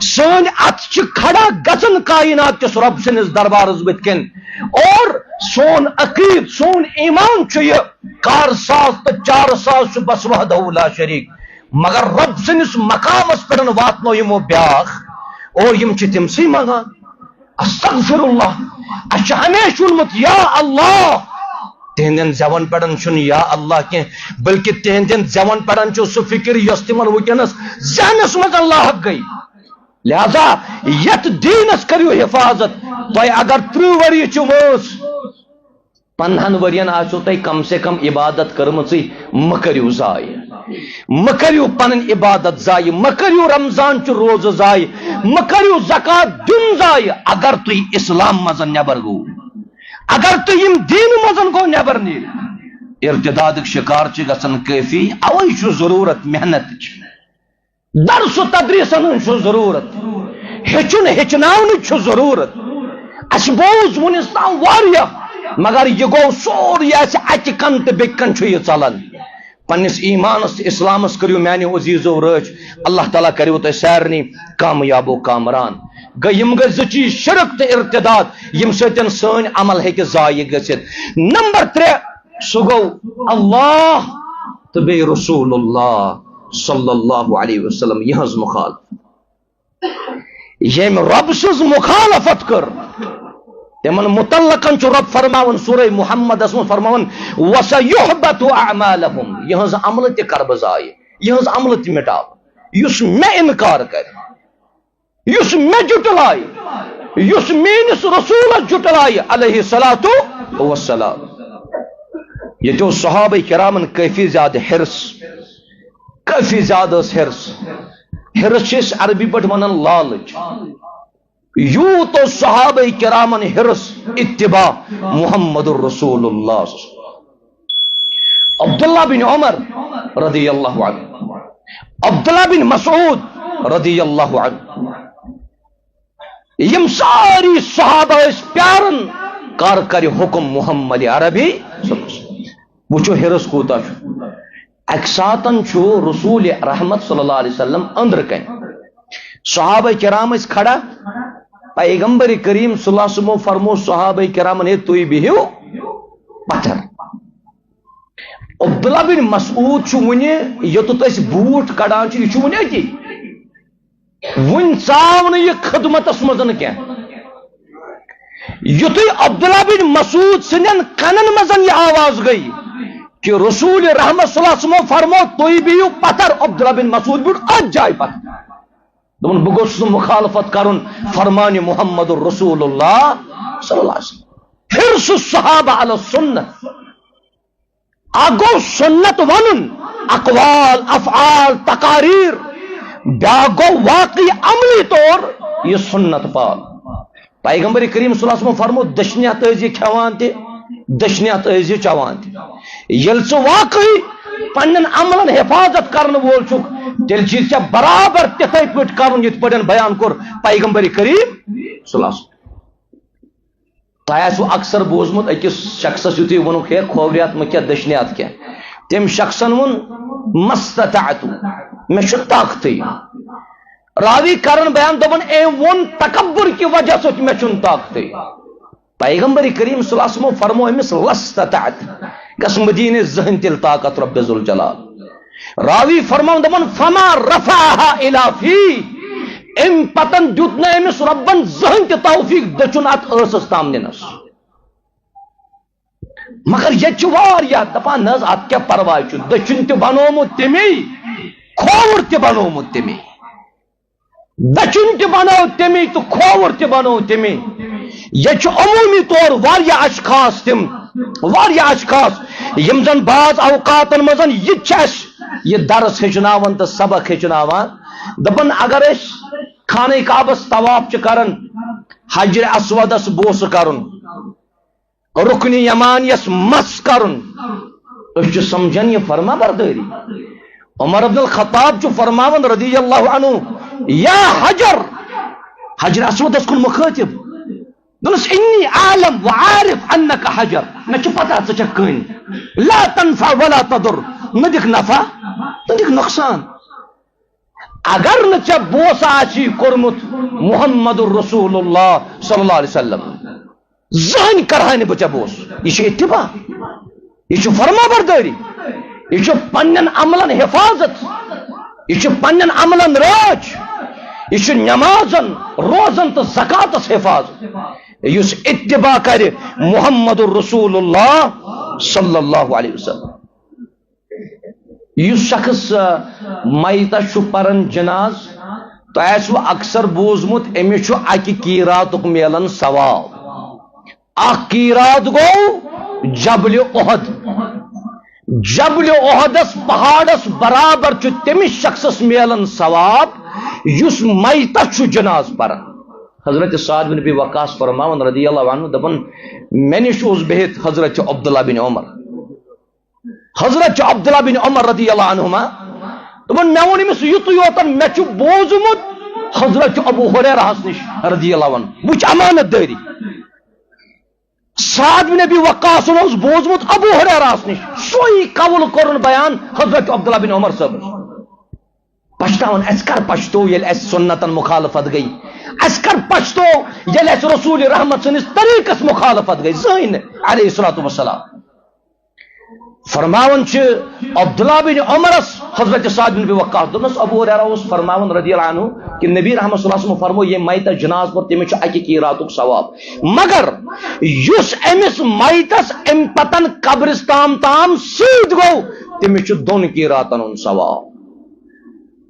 سٲنۍ اتھٕ چھِ کھڑا گژھان کائنات کِس رۄب سٕنٛدِس دربارس بٕتھِ کنۍ، اور سون عقیٖد، سون ایمان چھُ یہِ کار ساز تہٕ چار ساز چھُ بس وحدہ لا شریک۔ مگر رۄب سٕنٛدِس مقامس پٮ۪ٹھ واتنو یِمو بیٛاکھ، اور یِم چھِ تٔمسٕے منٛگان۔ استغفر اللہ، اَسہِ چھُ ہمیشہِ ووٚنمُت، یا اللہ۔ تِہنٛدٮ۪ن زٮ۪ون پٮ۪ٹھ چھُنہٕ یا اللہ کینٛہہ، بلکہِ تِہنٛدٮ۪ن زٮ۪ون پٮ۪ٹھ چھُ سُہ فکر یۄس تِمن وٕنکیٚنس ذہنس منٛز لاحق گٔے۔ لہذا یتھ دیٖنس کٔرِو حفاظت۔ تۄہہِ اگر ترٕٛہ ؤری چھِ وٲنٛس، پندہن ؤرین آسیو تۄہہِ کم سے کم عبادت کٔرمٕژٕے، مہ کٔرِو ضایع۔ مہ کٔرِو پنٕنۍ عبادت ضایع، مہ کٔرِو رمضان چہِ روزٕ ضایع، مہ کٔرِو زکوٰۃ دیُن ضایع۔ اگر تُہۍ اسلام منٛز نٮ۪بر گوٚو، اگر تُہۍ یِم دیٖنہٕ منٛز گوٚو نٮ۪بر نیٖرِو، ارتدادٕکۍ شکار چھِ گژھان کٲفی۔ اوے چھُ ضروٗرت محنتٕچ۔ درس و تدریسن ہٕنٛز چھُ ضروٗرت، ہیٚچھُن ہیٚچھناونٕچ چھُ ضروٗرت۔ اَسہِ بوٗز وُنِس تام واریاہ، مگر یہِ گوٚو سورُے اَسہِ اَکہِ کَنہٕ تہٕ بیٚکہِ کَنہٕ چھُ یہِ ژَلان۔ پننِس ایٖمانَس تہٕ اِسلامَس کٔرِو میٛانیو عزیٖزو رٲچھ، اللہ تعالیٰ کَریو تۄہہِ سارنٕے کامیاب و کامران۔ گٔے یِم گٔے زٕ چیٖز، شرک تہٕ ارتداد، ییٚمہِ سۭتۍ سٲنۍ عمل ہیٚکہِ ضایع گٔژھِتھ۔ نمبر ترٛےٚ، سُہ گوٚو اللہ تہٕ بیٚیہِ رسول اللہ صلی اللہ علیہ وسلم یِہٕنٛز مخالفت۔ ییٚمۍ رۄب سٕنٛز مخالفت کٔر، تِمن متعلقن چھُ رۄب فرماوان سورہ محمدس منٛز فرماوان، "وَسَيُحْبِطُ أَعْمَالَهُمْ"، یِہٕنٛز عملہٕ تہِ کر بہٕ ضایع، یِہٕنٛز عملہٕ تہِ مٹاو، یُس مےٚ انکار کرِ۔ یُس مےٚ جُٹلایہِ، یُس میٲنِس رسوٗلس جُٹلایہِ، علیہ الصلوۃ والسلام۔ ییٚتہِ اوس صحابہ کرامن کٲفی زیادٕ حرص، کٲفی زیادٕ ٲس حرص۔ حرص چھِ أسۍ عربی پٲٹھۍ ونان لالچ۔ یوٗت اوس صحابہ کرامن حرص اتباع محمد رسول اللہ۔ عبداللہ بن عمر رضی اللہ عنہ، عبداللہ بن مسعود رضی اللہ عنہ، یِم سٲری صحابہ ٲسۍ پیاران، کر کرِ حکم محمد عربی۔ وٕچھو حرص کوٗتاہ چھُ۔ اَکہِ ساتن چھُ رسول رحمت صلی اللہ علیہ وسلم أنٛدرٕ کنہِ۔ صحابہ کرام ٲسۍ کھڑا، پیغمبر کریم صلی اللہ علیہ وسلم فرمو صحابہ کرامن، "ہے، تُہۍ بِہِو پتھر۔" عبداللہ بن مسعود چھُ وُنہِ، یوٚتَتھ أسۍ بوٗٹھ کڑان چھِ، یہِ چھُ وُنہِ أتی۔ وُنہِ ژاو نہٕ یہِ خدمتس منٛز نہٕ کینٛہہ۔ یُتھُے عبداللہ بن مسعود سٕنٛدٮ۪ن کنن منٛز یہِ آواز گٔے کہِ رسول رحمت صلی اللہ علیہ وسلم فرمو، "تُہۍ بِہِو پتھر"، عبداللہ بن مسعود بیوٗٹھ أتھۍ جایہِ پتھر۔ دوٚپُن، "بہٕ گوٚژھُس نہٕ مخالفت کرُن فرمان محمد رسول اللہ صلی اللہ علیہ وسلم۔" حرص الصحابہ علی السنت۔ اکھ گوٚو سنت ونُن، اقوال، افعال، تقاریر، بیاکھ گوٚو واقعی عملی طور یہِ سنت پال۔ پیغمبر کریم صلی اللہ علیہ وسلم فرمو، "دٔچھنہِ اتھٕ ٲسۍ زِ کھٮ۪وان تہِ، دٔچھنہِ اتھٕ ٲسۍ زِ چٮ۪وان تہِ۔" ییٚلہِ ژٕ واقعی پننٮ۪ن عملن حفاظت کرن وول چھُکھ، تیٚلہِ چھُے ژےٚ برابر تِتھے پٲٹھۍ کرُن یِتھ پٲٹھۍ بیان کوٚر پیغمبر کریم صلی اللہ علیہ وسلم۔ تۄہہِ آسِوٕ اکثر بوٗزمُت، أکِس شخصس یُتھُے ووٚنُکھ، "ہے، کھوورِ اَتھ مہٕ کھےٚ، دٔچھنہِ اَتھ کھےٚ"، تٔمۍ شخصن ووٚن، "ما استطعت، مےٚ چھُنہٕ طاقتٕے۔" راوی کرن بیان، دوٚپُن، "أمۍ ووٚن تکبر کہِ وجہ سۭتۍ، مےٚ چھُنہٕ طاقتٕے۔" پیغمبر کریم صلی اللہ علیہ وسلم فرمو أمِس، "لا استطعت"، گژھ مدیٖنہٕ، زٕہٕنۍ تیٚلہِ طاقت رب ذوالجلال۔ راوی فرماوان دپان، "فما رفعها الا فی"، امہِ پتن دیُت نہٕ أمِس رۄبن زٕہٕنۍ تہِ توفیق دٔچھُن اتھ ٲسس تام نِنس۔ مگر ییٚتہِ چھِ واریاہ دپان، "نہ حظ، اتھ کیٛاہ پرواے چھُ، دٔچھُن تہِ بنومُت تٔمی، کھووُر تہِ بنومُت تٔمی۔" دٔچھُن تہِ بنوو تٔمی تہٕ کھووُر تہِ بنوو تٔمی۔ ییٚتہِ چھُ عموٗمی طور واریاہ اشخاص تِم، واریاہ اشخاص یِم زن بعض اوقاتن منٛز یہِ تہِ چھِ اَسہِ یہِ درس ہیٚچھناوان تہٕ سبق ہیٚچھناوان۔ دپان اگر أسۍ خانہ کعبس طواف چھِ کران، حجر اسودس بوسہٕ کرُن، رُکنِ یمانیَس مَس کرُن، أسۍ چھِ سمجھان یہِ فرما بردٲری۔ عمر ابن الخطاب چھُ فرماوان رضی اللہ عنہ، "یا حجر"، حجر اسودس کُن مخاطب، دوٚپنَس، "انی اعلم و عارف انک حجر"، مےٚ چھِ پتہ ژٕ چھَکھ کٔنۍ، "لا تنفع ولا تضر"، نہ دِکھ نفع، نہ دِکھ نۄقصان۔ اگر نہٕ ژےٚ بوسہٕ آسی کوٚرمُت محمد رسول اللہ صلی اللہ علیہ وسلم، زٕہٕنۍ کرہا نہٕ بہٕ ژےٚ بوسہٕ۔ یہِ چھِ اتباع، یہِ چھِ فرما بردٲری، یہِ چھُ پننٮ۪ن عملن حفاظت، یہِ چھُ پننٮ۪ن عملن رٲچھ، یہِ چھُ نمازن، روزن تہٕ زکاتس حفاظت۔ یُس اتباع کرِ محمد رسول اللہ صلی اللہ علیہ وسلم۔ یُس شخص، آ، میتس چھُ پران جناز، تۄہہِ آسِوٕ اکثر بوٗزمُت، أمِس چھُ اکہِ قیراتُک میلان ثواب۔ اکھ قیرات گوٚو جبل احد۔ جبل احدس پہاڑس برابر چھُ تٔمِس شخصس میلان ثواب، یُس میتس چھُ جناز پران۔ حضرت سعد بن ابی وقاص فرماوان رضی اللہ عنہ، دپان، مےٚ نِش اوس بِہِتھ حضرت عبداللہ بن عمر۔ حضرت عبداللہ بن عمر رضی اللہ عنہما، دوٚپُن، مےٚ ووٚن أمِس یُتُے یوتن، مےٚ چھُ بوٗزمُت حضرت ابو ہریرہس نِش رضی اللہ عنہ، وٕچھ امانت دٲری۔ سعد بن ابی وقاصن اوس بوٗزمُت ابو ہریرہس نِش، سُے قول کوٚرُن بیان حضرت عبداللہ بن عمر صٲبس۔ پچھتاوان، اسہِ کر پچھتو ییٚلہِ اسہِ سنتن مخالفت گٔے؟ اسہِ کر پچھتو ییٚلہِ اسہِ رسول رحمت سٕنٛدِس طریٖقس مخالفت گٔے؟ زٕہٕنۍ نہٕ، علیہ الصلوۃ والسلام۔ فرماوان چھِ عبداللہ بن عمرس حضرت سعد بن ابی وقاص، دوٚپنس، ابو ہریرہ اوس فرماوان رضی اللہ عنہ کہ نبی رحمت صلی اللہ علیہ وسلم فرمو، ییٚمۍ میتس جناز پوٚر، تٔمِس چھُ اکہِ قیراتُک ثواب۔ مگر یُس أمِس میتس امہِ پتن قبرِس تام تام سۭتۍ گوٚو، تٔمِس چھُ دۄن قیراتن ہُنٛد ثواب۔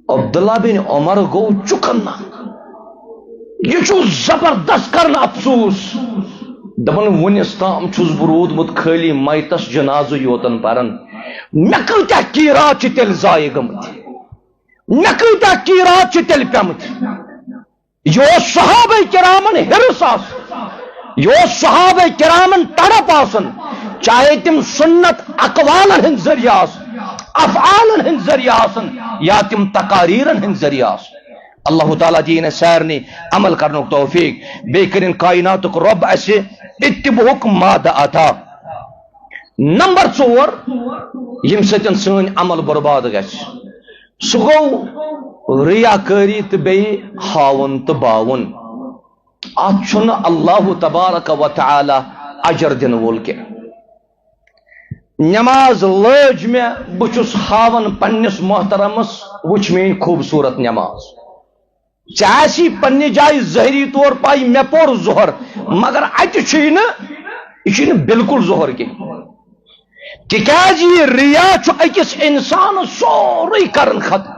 عبداللہ بن عمر گوٚو چُکن۔ یہِ چھُ زبردست کران افسوس۔ دپان، وُنِس تام چھُس بہٕ روٗدمُت خٲلی میتس جنازٕ یوتن پران۔ مےٚ کۭتیاہ قیرات چھِ تیٚلہِ ضایع گٔمٕتۍ؟ مےٚ کۭتیاہ قیرات چھِ تیٚلہِ پیمٕتۍ؟ یہِ اوس صحابہ کرامن حرص آسان، یہِ اوس صحابہ کرامن تڑپ آسان، چاہے تِم سنت اقوالن ہٕنٛدۍ ذٔریعہٕ آسن، افعالن ہٕنٛدۍ ذٔریعہٕ آسن، یا تِم تقاریرن ہٕنٛدۍ ذٔریعہٕ آسن۔ اللہ تعالیٰ دِیِن اَسہِ سارنٕے عمل کرنُک توفیق، بیٚیہِ کٔرِن کائناتُک رۄب اَسہِ اتباعُک مادہ عطا۔ نمبر ژور، ییٚمہِ سۭتۍ سٲنۍ عمل برباد گژھِ، سُہ گوٚو ریاکٲری تہٕ بیٚیہِ ہاوُن تہٕ باوُن۔ اتھ چھُنہٕ اللہ تبارک و تعالیٰ اجر دِنہٕ وول کینٛہہ۔ نماز لٲج مےٚ، بہٕ چھُس ہاوان پننِس محترمس، وٕچھ میٲنۍ خوٗبصوٗرت نماز۔ ژےٚ آسی پننہِ جایہِ ظٲہری طور پاے مےٚ پوٚر ظہر، مگر اتہِ چھُے نہٕ، یہِ چھُے نہٕ بالکل ظہر کینٛہہ۔ تِکیازِ یہِ ریا چھُ أکِس اِنسانَس سورُے کران ختم،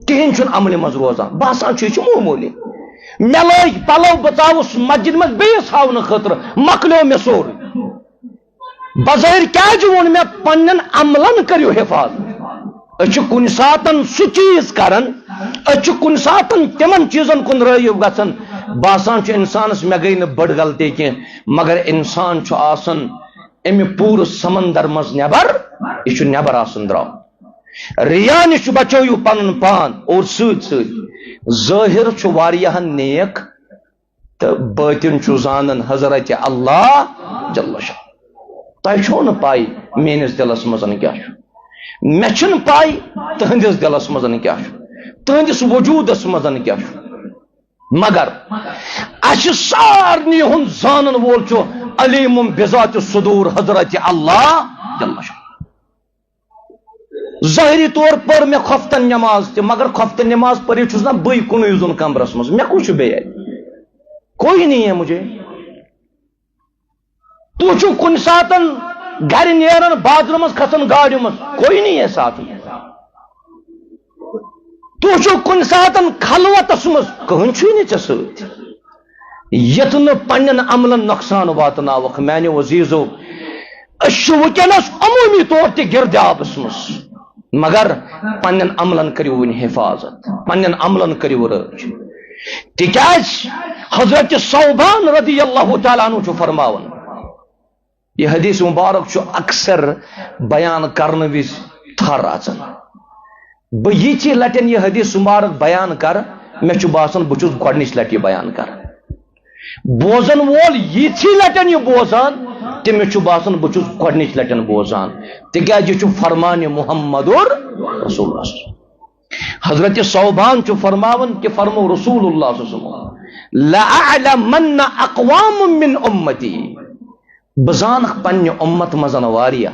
کِہیٖنۍ چھُنہٕ عملہِ منٛز روزان، باسان چھُ یہِ چھُ معموٗلی۔ مےٚ لٲگۍ پَلو، بہٕ ژاوُس مسجد منٛز بیٚیِس ہاونہٕ خٲطرٕ، مۄکلیو مےٚ سورُے۔ بظٲہِر کیازِ ووٚن مےٚ، پننٮ۪ن عملن کٔرِو حفاظت۔ أسۍ چھِ کُنہِ ساتن سُہ چیٖز کران، أسۍ چھِ کُنہِ ساتن تِمن چیٖزن کُن رٲغب گژھان، باسان چھُ اِنسانَس مےٚ گٔے نہٕ بٔڑ غلطی کینٛہہ، مگر اِنسان چھُ آسان اَمہِ پوٗرٕ سمندر منٛز نٮ۪بر، یہِ چھُ نٮ۪بر آسُن درٛامُت۔ ریا نِش چھُ بچٲیِو پنُن پان، اور سۭتۍ سۭتۍ ظٲہِر چھُ واریاہن نیک تہٕ بٲطِن چھُ زانان حضرت اللہ جل شانہ۔ تۄہہِ چھو نہٕ پَے میٲنِس دِلس منٛز کیٛاہ چھُ، مےٚ چھُنہٕ پَے تٕہٕنٛدِس دِلس منٛز کیٛاہ چھُ، تٕہٕنٛدِس وجوٗدس منٛز کیٛاہ چھُ۔ مگر اَسہِ سارنٕے ہُنٛد زانن وول چھُ علیم بذات الصدور حضرت اللہ جل شانہ۔ ظٲہری طور پٔر مےٚ خۄفتن نٮ۪ماز تہِ، مگر خۄفتن نٮ۪ماز پٔرِتھ چھُس نہ بٕے کُنُے زوٚن کمرس منٛز، مےٚ کُس چھُ بیٚیہِ اَتہِ؟ کوئی نہیں ہے مجھے۔ تُہۍ چھِو کُنہِ ساتن گرِ نیران، باتھ روٗمس کھسان گاڑِ منٛز، کوئی نہیں ہے ساتھ میں۔ تُہۍ چھِو کُنہِ ساتن خلوتس منٛز، کٕہٕنۍ چھُے نہٕ ژےٚ سۭتۍ۔ یتھ نہٕ پننٮ۪ن عملن نۄقصان واتناوکھ۔ میانیو عزیزو، أسۍ چھِ وٕنکیٚنس عموٗمی طور تہِ گردِ آبس منٛز، مگر پننٮ۪ن عملن کٔرِو وٕنہِ حفاظت، پننٮ۪ن عملن کٔرِو رٲچھ۔ تِکیازِ حضرت ثوبان رضی اللہ تعالیٰ عنہ چھُ فرماوان، یہِ حدیث مبارک چھُ اکثر بیان کرنہٕ وِزِ تھر اژان۔ بہٕ ییٖژِ لٹٮ۪ن یہِ حدیث مبارک بیان کرٕ، مےٚ چھُ باسان بہٕ چھُس گۄڈٕنِچ لٹہِ یہِ بیان کران۔ بوزن وول ییٖژِ لٹٮ۪ن یہِ بوزان، تٔمِس چھُ باسان بہٕ چھُس گۄڈٕنِچ لٹٮ۪ن بوزان، تِکیازِ یہِ چھُ فرمان محمد رسول اللہ۔ حضرت ثوبان چھُ فرماوان کہِ فرمو رسول اللہ صلی اللہ علیہ وسلم، "لَأَعْلَمَنَّ أَقْوَامًا مِّنْ أُمَّتِي"، بہٕ زانکھ پننہِ اُمت منٛز واریاہ۔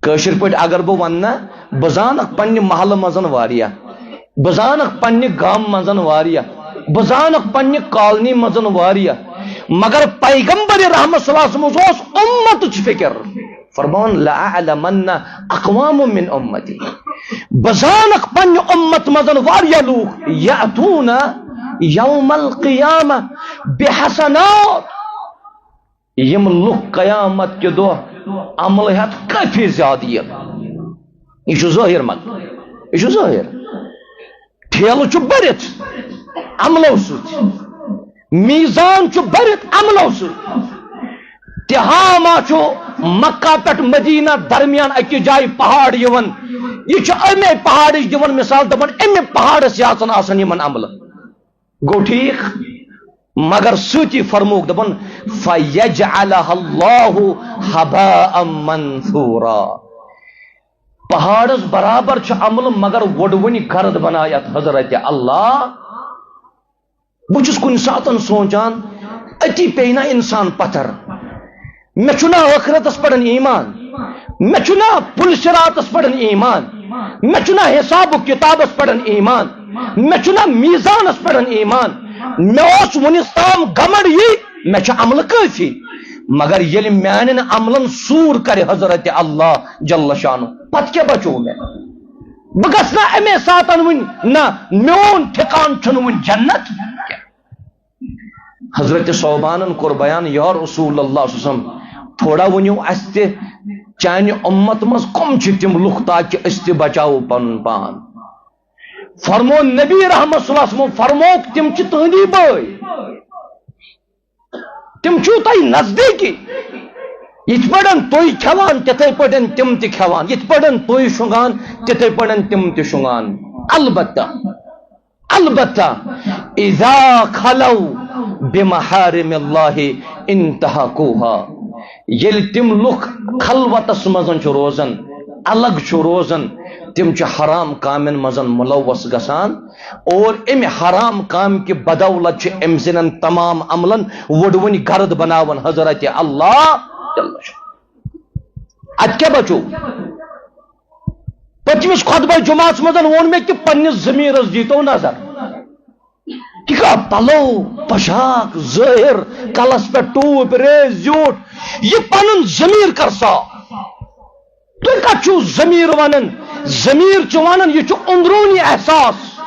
کٲشِر پٲٹھۍ اگر بہٕ ونہٕ نا، بہٕ زانکھ پننہِ محلہٕ منٛز واریاہ، بہٕ زانکھ پننہِ گامہٕ منٛز واریاہ، بہٕ زانکھ پننہِ کالنی منٛز واریاہ، مگر پیغمبر رحمت صلی اللہ علیہ وسلم اوس اُمتٕچ فکر۔ فرماوان، "لَأَعْلَمَنَّ أَقْوَامًا مِّنْ أُمَّتِي"، بہٕ زانکھ پننہِ اُمت منٛز واریاہ لوٗکھ، "یَأْتُونَ یَوْمَ الْقِیَامَةِ بِحَسَنَاتٍ"، یِم لُکھ قیامت کہِ دۄہ عملہٕ ہٮ۪تھ کٲفی زیادٕ یِن۔ یہِ چھُ ظٲہِر منٛگ، یہِ چھُ ظٲہِر۔ ٹھیلہٕ چھُ بٔرِتھ عملو سۭتۍ، میزان چھُ بٔرِتھ عملو سۭتۍ۔ تِہاما چھُ مکہ پٮ۪ٹھ مدینہ درمیان اکہِ جایہِ پہاڑ یِوان، یہِ چھُ اَمے پہاڑٕچ دِوان مثال، دَپان، "اَمہِ پہاڑس یاژن آسن یِمن عملہٕ۔" گوٚو ٹھیٖک؟ مگر سۭتی فرمووُکھ، دَپان، "فَيَجْعَلَهَا اللَّهُ هَبَاءً مَنْثُورًا"۔ پہاڑس برابر چھُ عمل، مگر ووٚڈوٕنۍ گرد بنایتھ حضرت اللہ۔ بہٕ چھُس کُنہِ ساتن سونچان، أتی پیٚیہِ نا انسان پتھر۔ مےٚ چھُنہ ٲخرتس پٮ۪ٹھ ایمان، مےٚ چھُنہ پُل صراطس پٮ۪ٹھ ایمان، مےٚ چھُنہ حساب و کتابس پٮ۪ٹھ ایمان، مےٚ چھُنہ میزانس پٮ۪ٹھ ایمان۔ مےٚ اوس وُنِس تام گمنڈ یی، مےٚ چھُ عملہٕ کٲفی۔ مگر ییٚلہِ میانٮ۪ن عملن سوٗر کرِ حضرت اللہ جل شانہ، پتہٕ کیٛاہ بچوو مےٚ؟ بہٕ گژھٕ نا اَمے ساتن وُنہِ، نہ، میون ٹھکان چھُنہٕ وُنہِ جنت۔ حضرت صوبانن کوٚر بیان، یا رسول اللہ صلی اللہ علیہ وسلم، تھوڑا ؤنِو اَسہِ تہِ، چانہِ اُمت منٛز کم چھِ تِم لُکھ تاکہِ أسۍ تہِ بچاوو پنُن پان؟ فرمو نبی رحمت صلی اللہ علیہ وسلم، فرمووُکھ، تِم چھِ تُہٕنٛدی بٲے، تِم چھِو تۄہہِ نزدیٖکی۔ یِتھ پٲٹھۍ تُہۍ کھٮ۪وان، تِتھے پٲٹھۍ تِم تہِ کھٮ۪وان، یِتھ پٲٹھۍ تُہۍ شۄنٛگان، تِتھے پٲٹھۍ تِم تہِ شۄنٛگان۔ البتہ، البتہ، اذا خلو بمحارم اللہ انتہکوہا، ییٚلہِ تِم لُکھ خلوتس منٛز چھِ روزان، الگ چھِ روزان، تِم چھِ حرام کامٮ۪ن منٛز ملوث گژھان، اور امہِ حرام کامہِ کہِ بدولت چھِ أمۍ سٕنٛدٮ۪ن تمام عملن وُڈوٕنۍ گرد بناوان حضرت اللہ۔ اتہِ کیٛاہ بچو؟ پٔتمِس خطبہ جمعہس منٛز ووٚن مےٚ کہِ پننِس ضمیرس دیٖتو نظر۔ یہِ کیٛاہ پلو، پوشاک، ظٲہر، کلس پٮ۪ٹھ ٹوٗپۍ، ریش، زیوٗٹھ، یہِ پنُن ضمیر کر صاف۔ تُہۍ کتھ چھِو ضمیر ونان؟ ضمیر چھُ ونان، یہِ چھُ اندروٗنی احساس،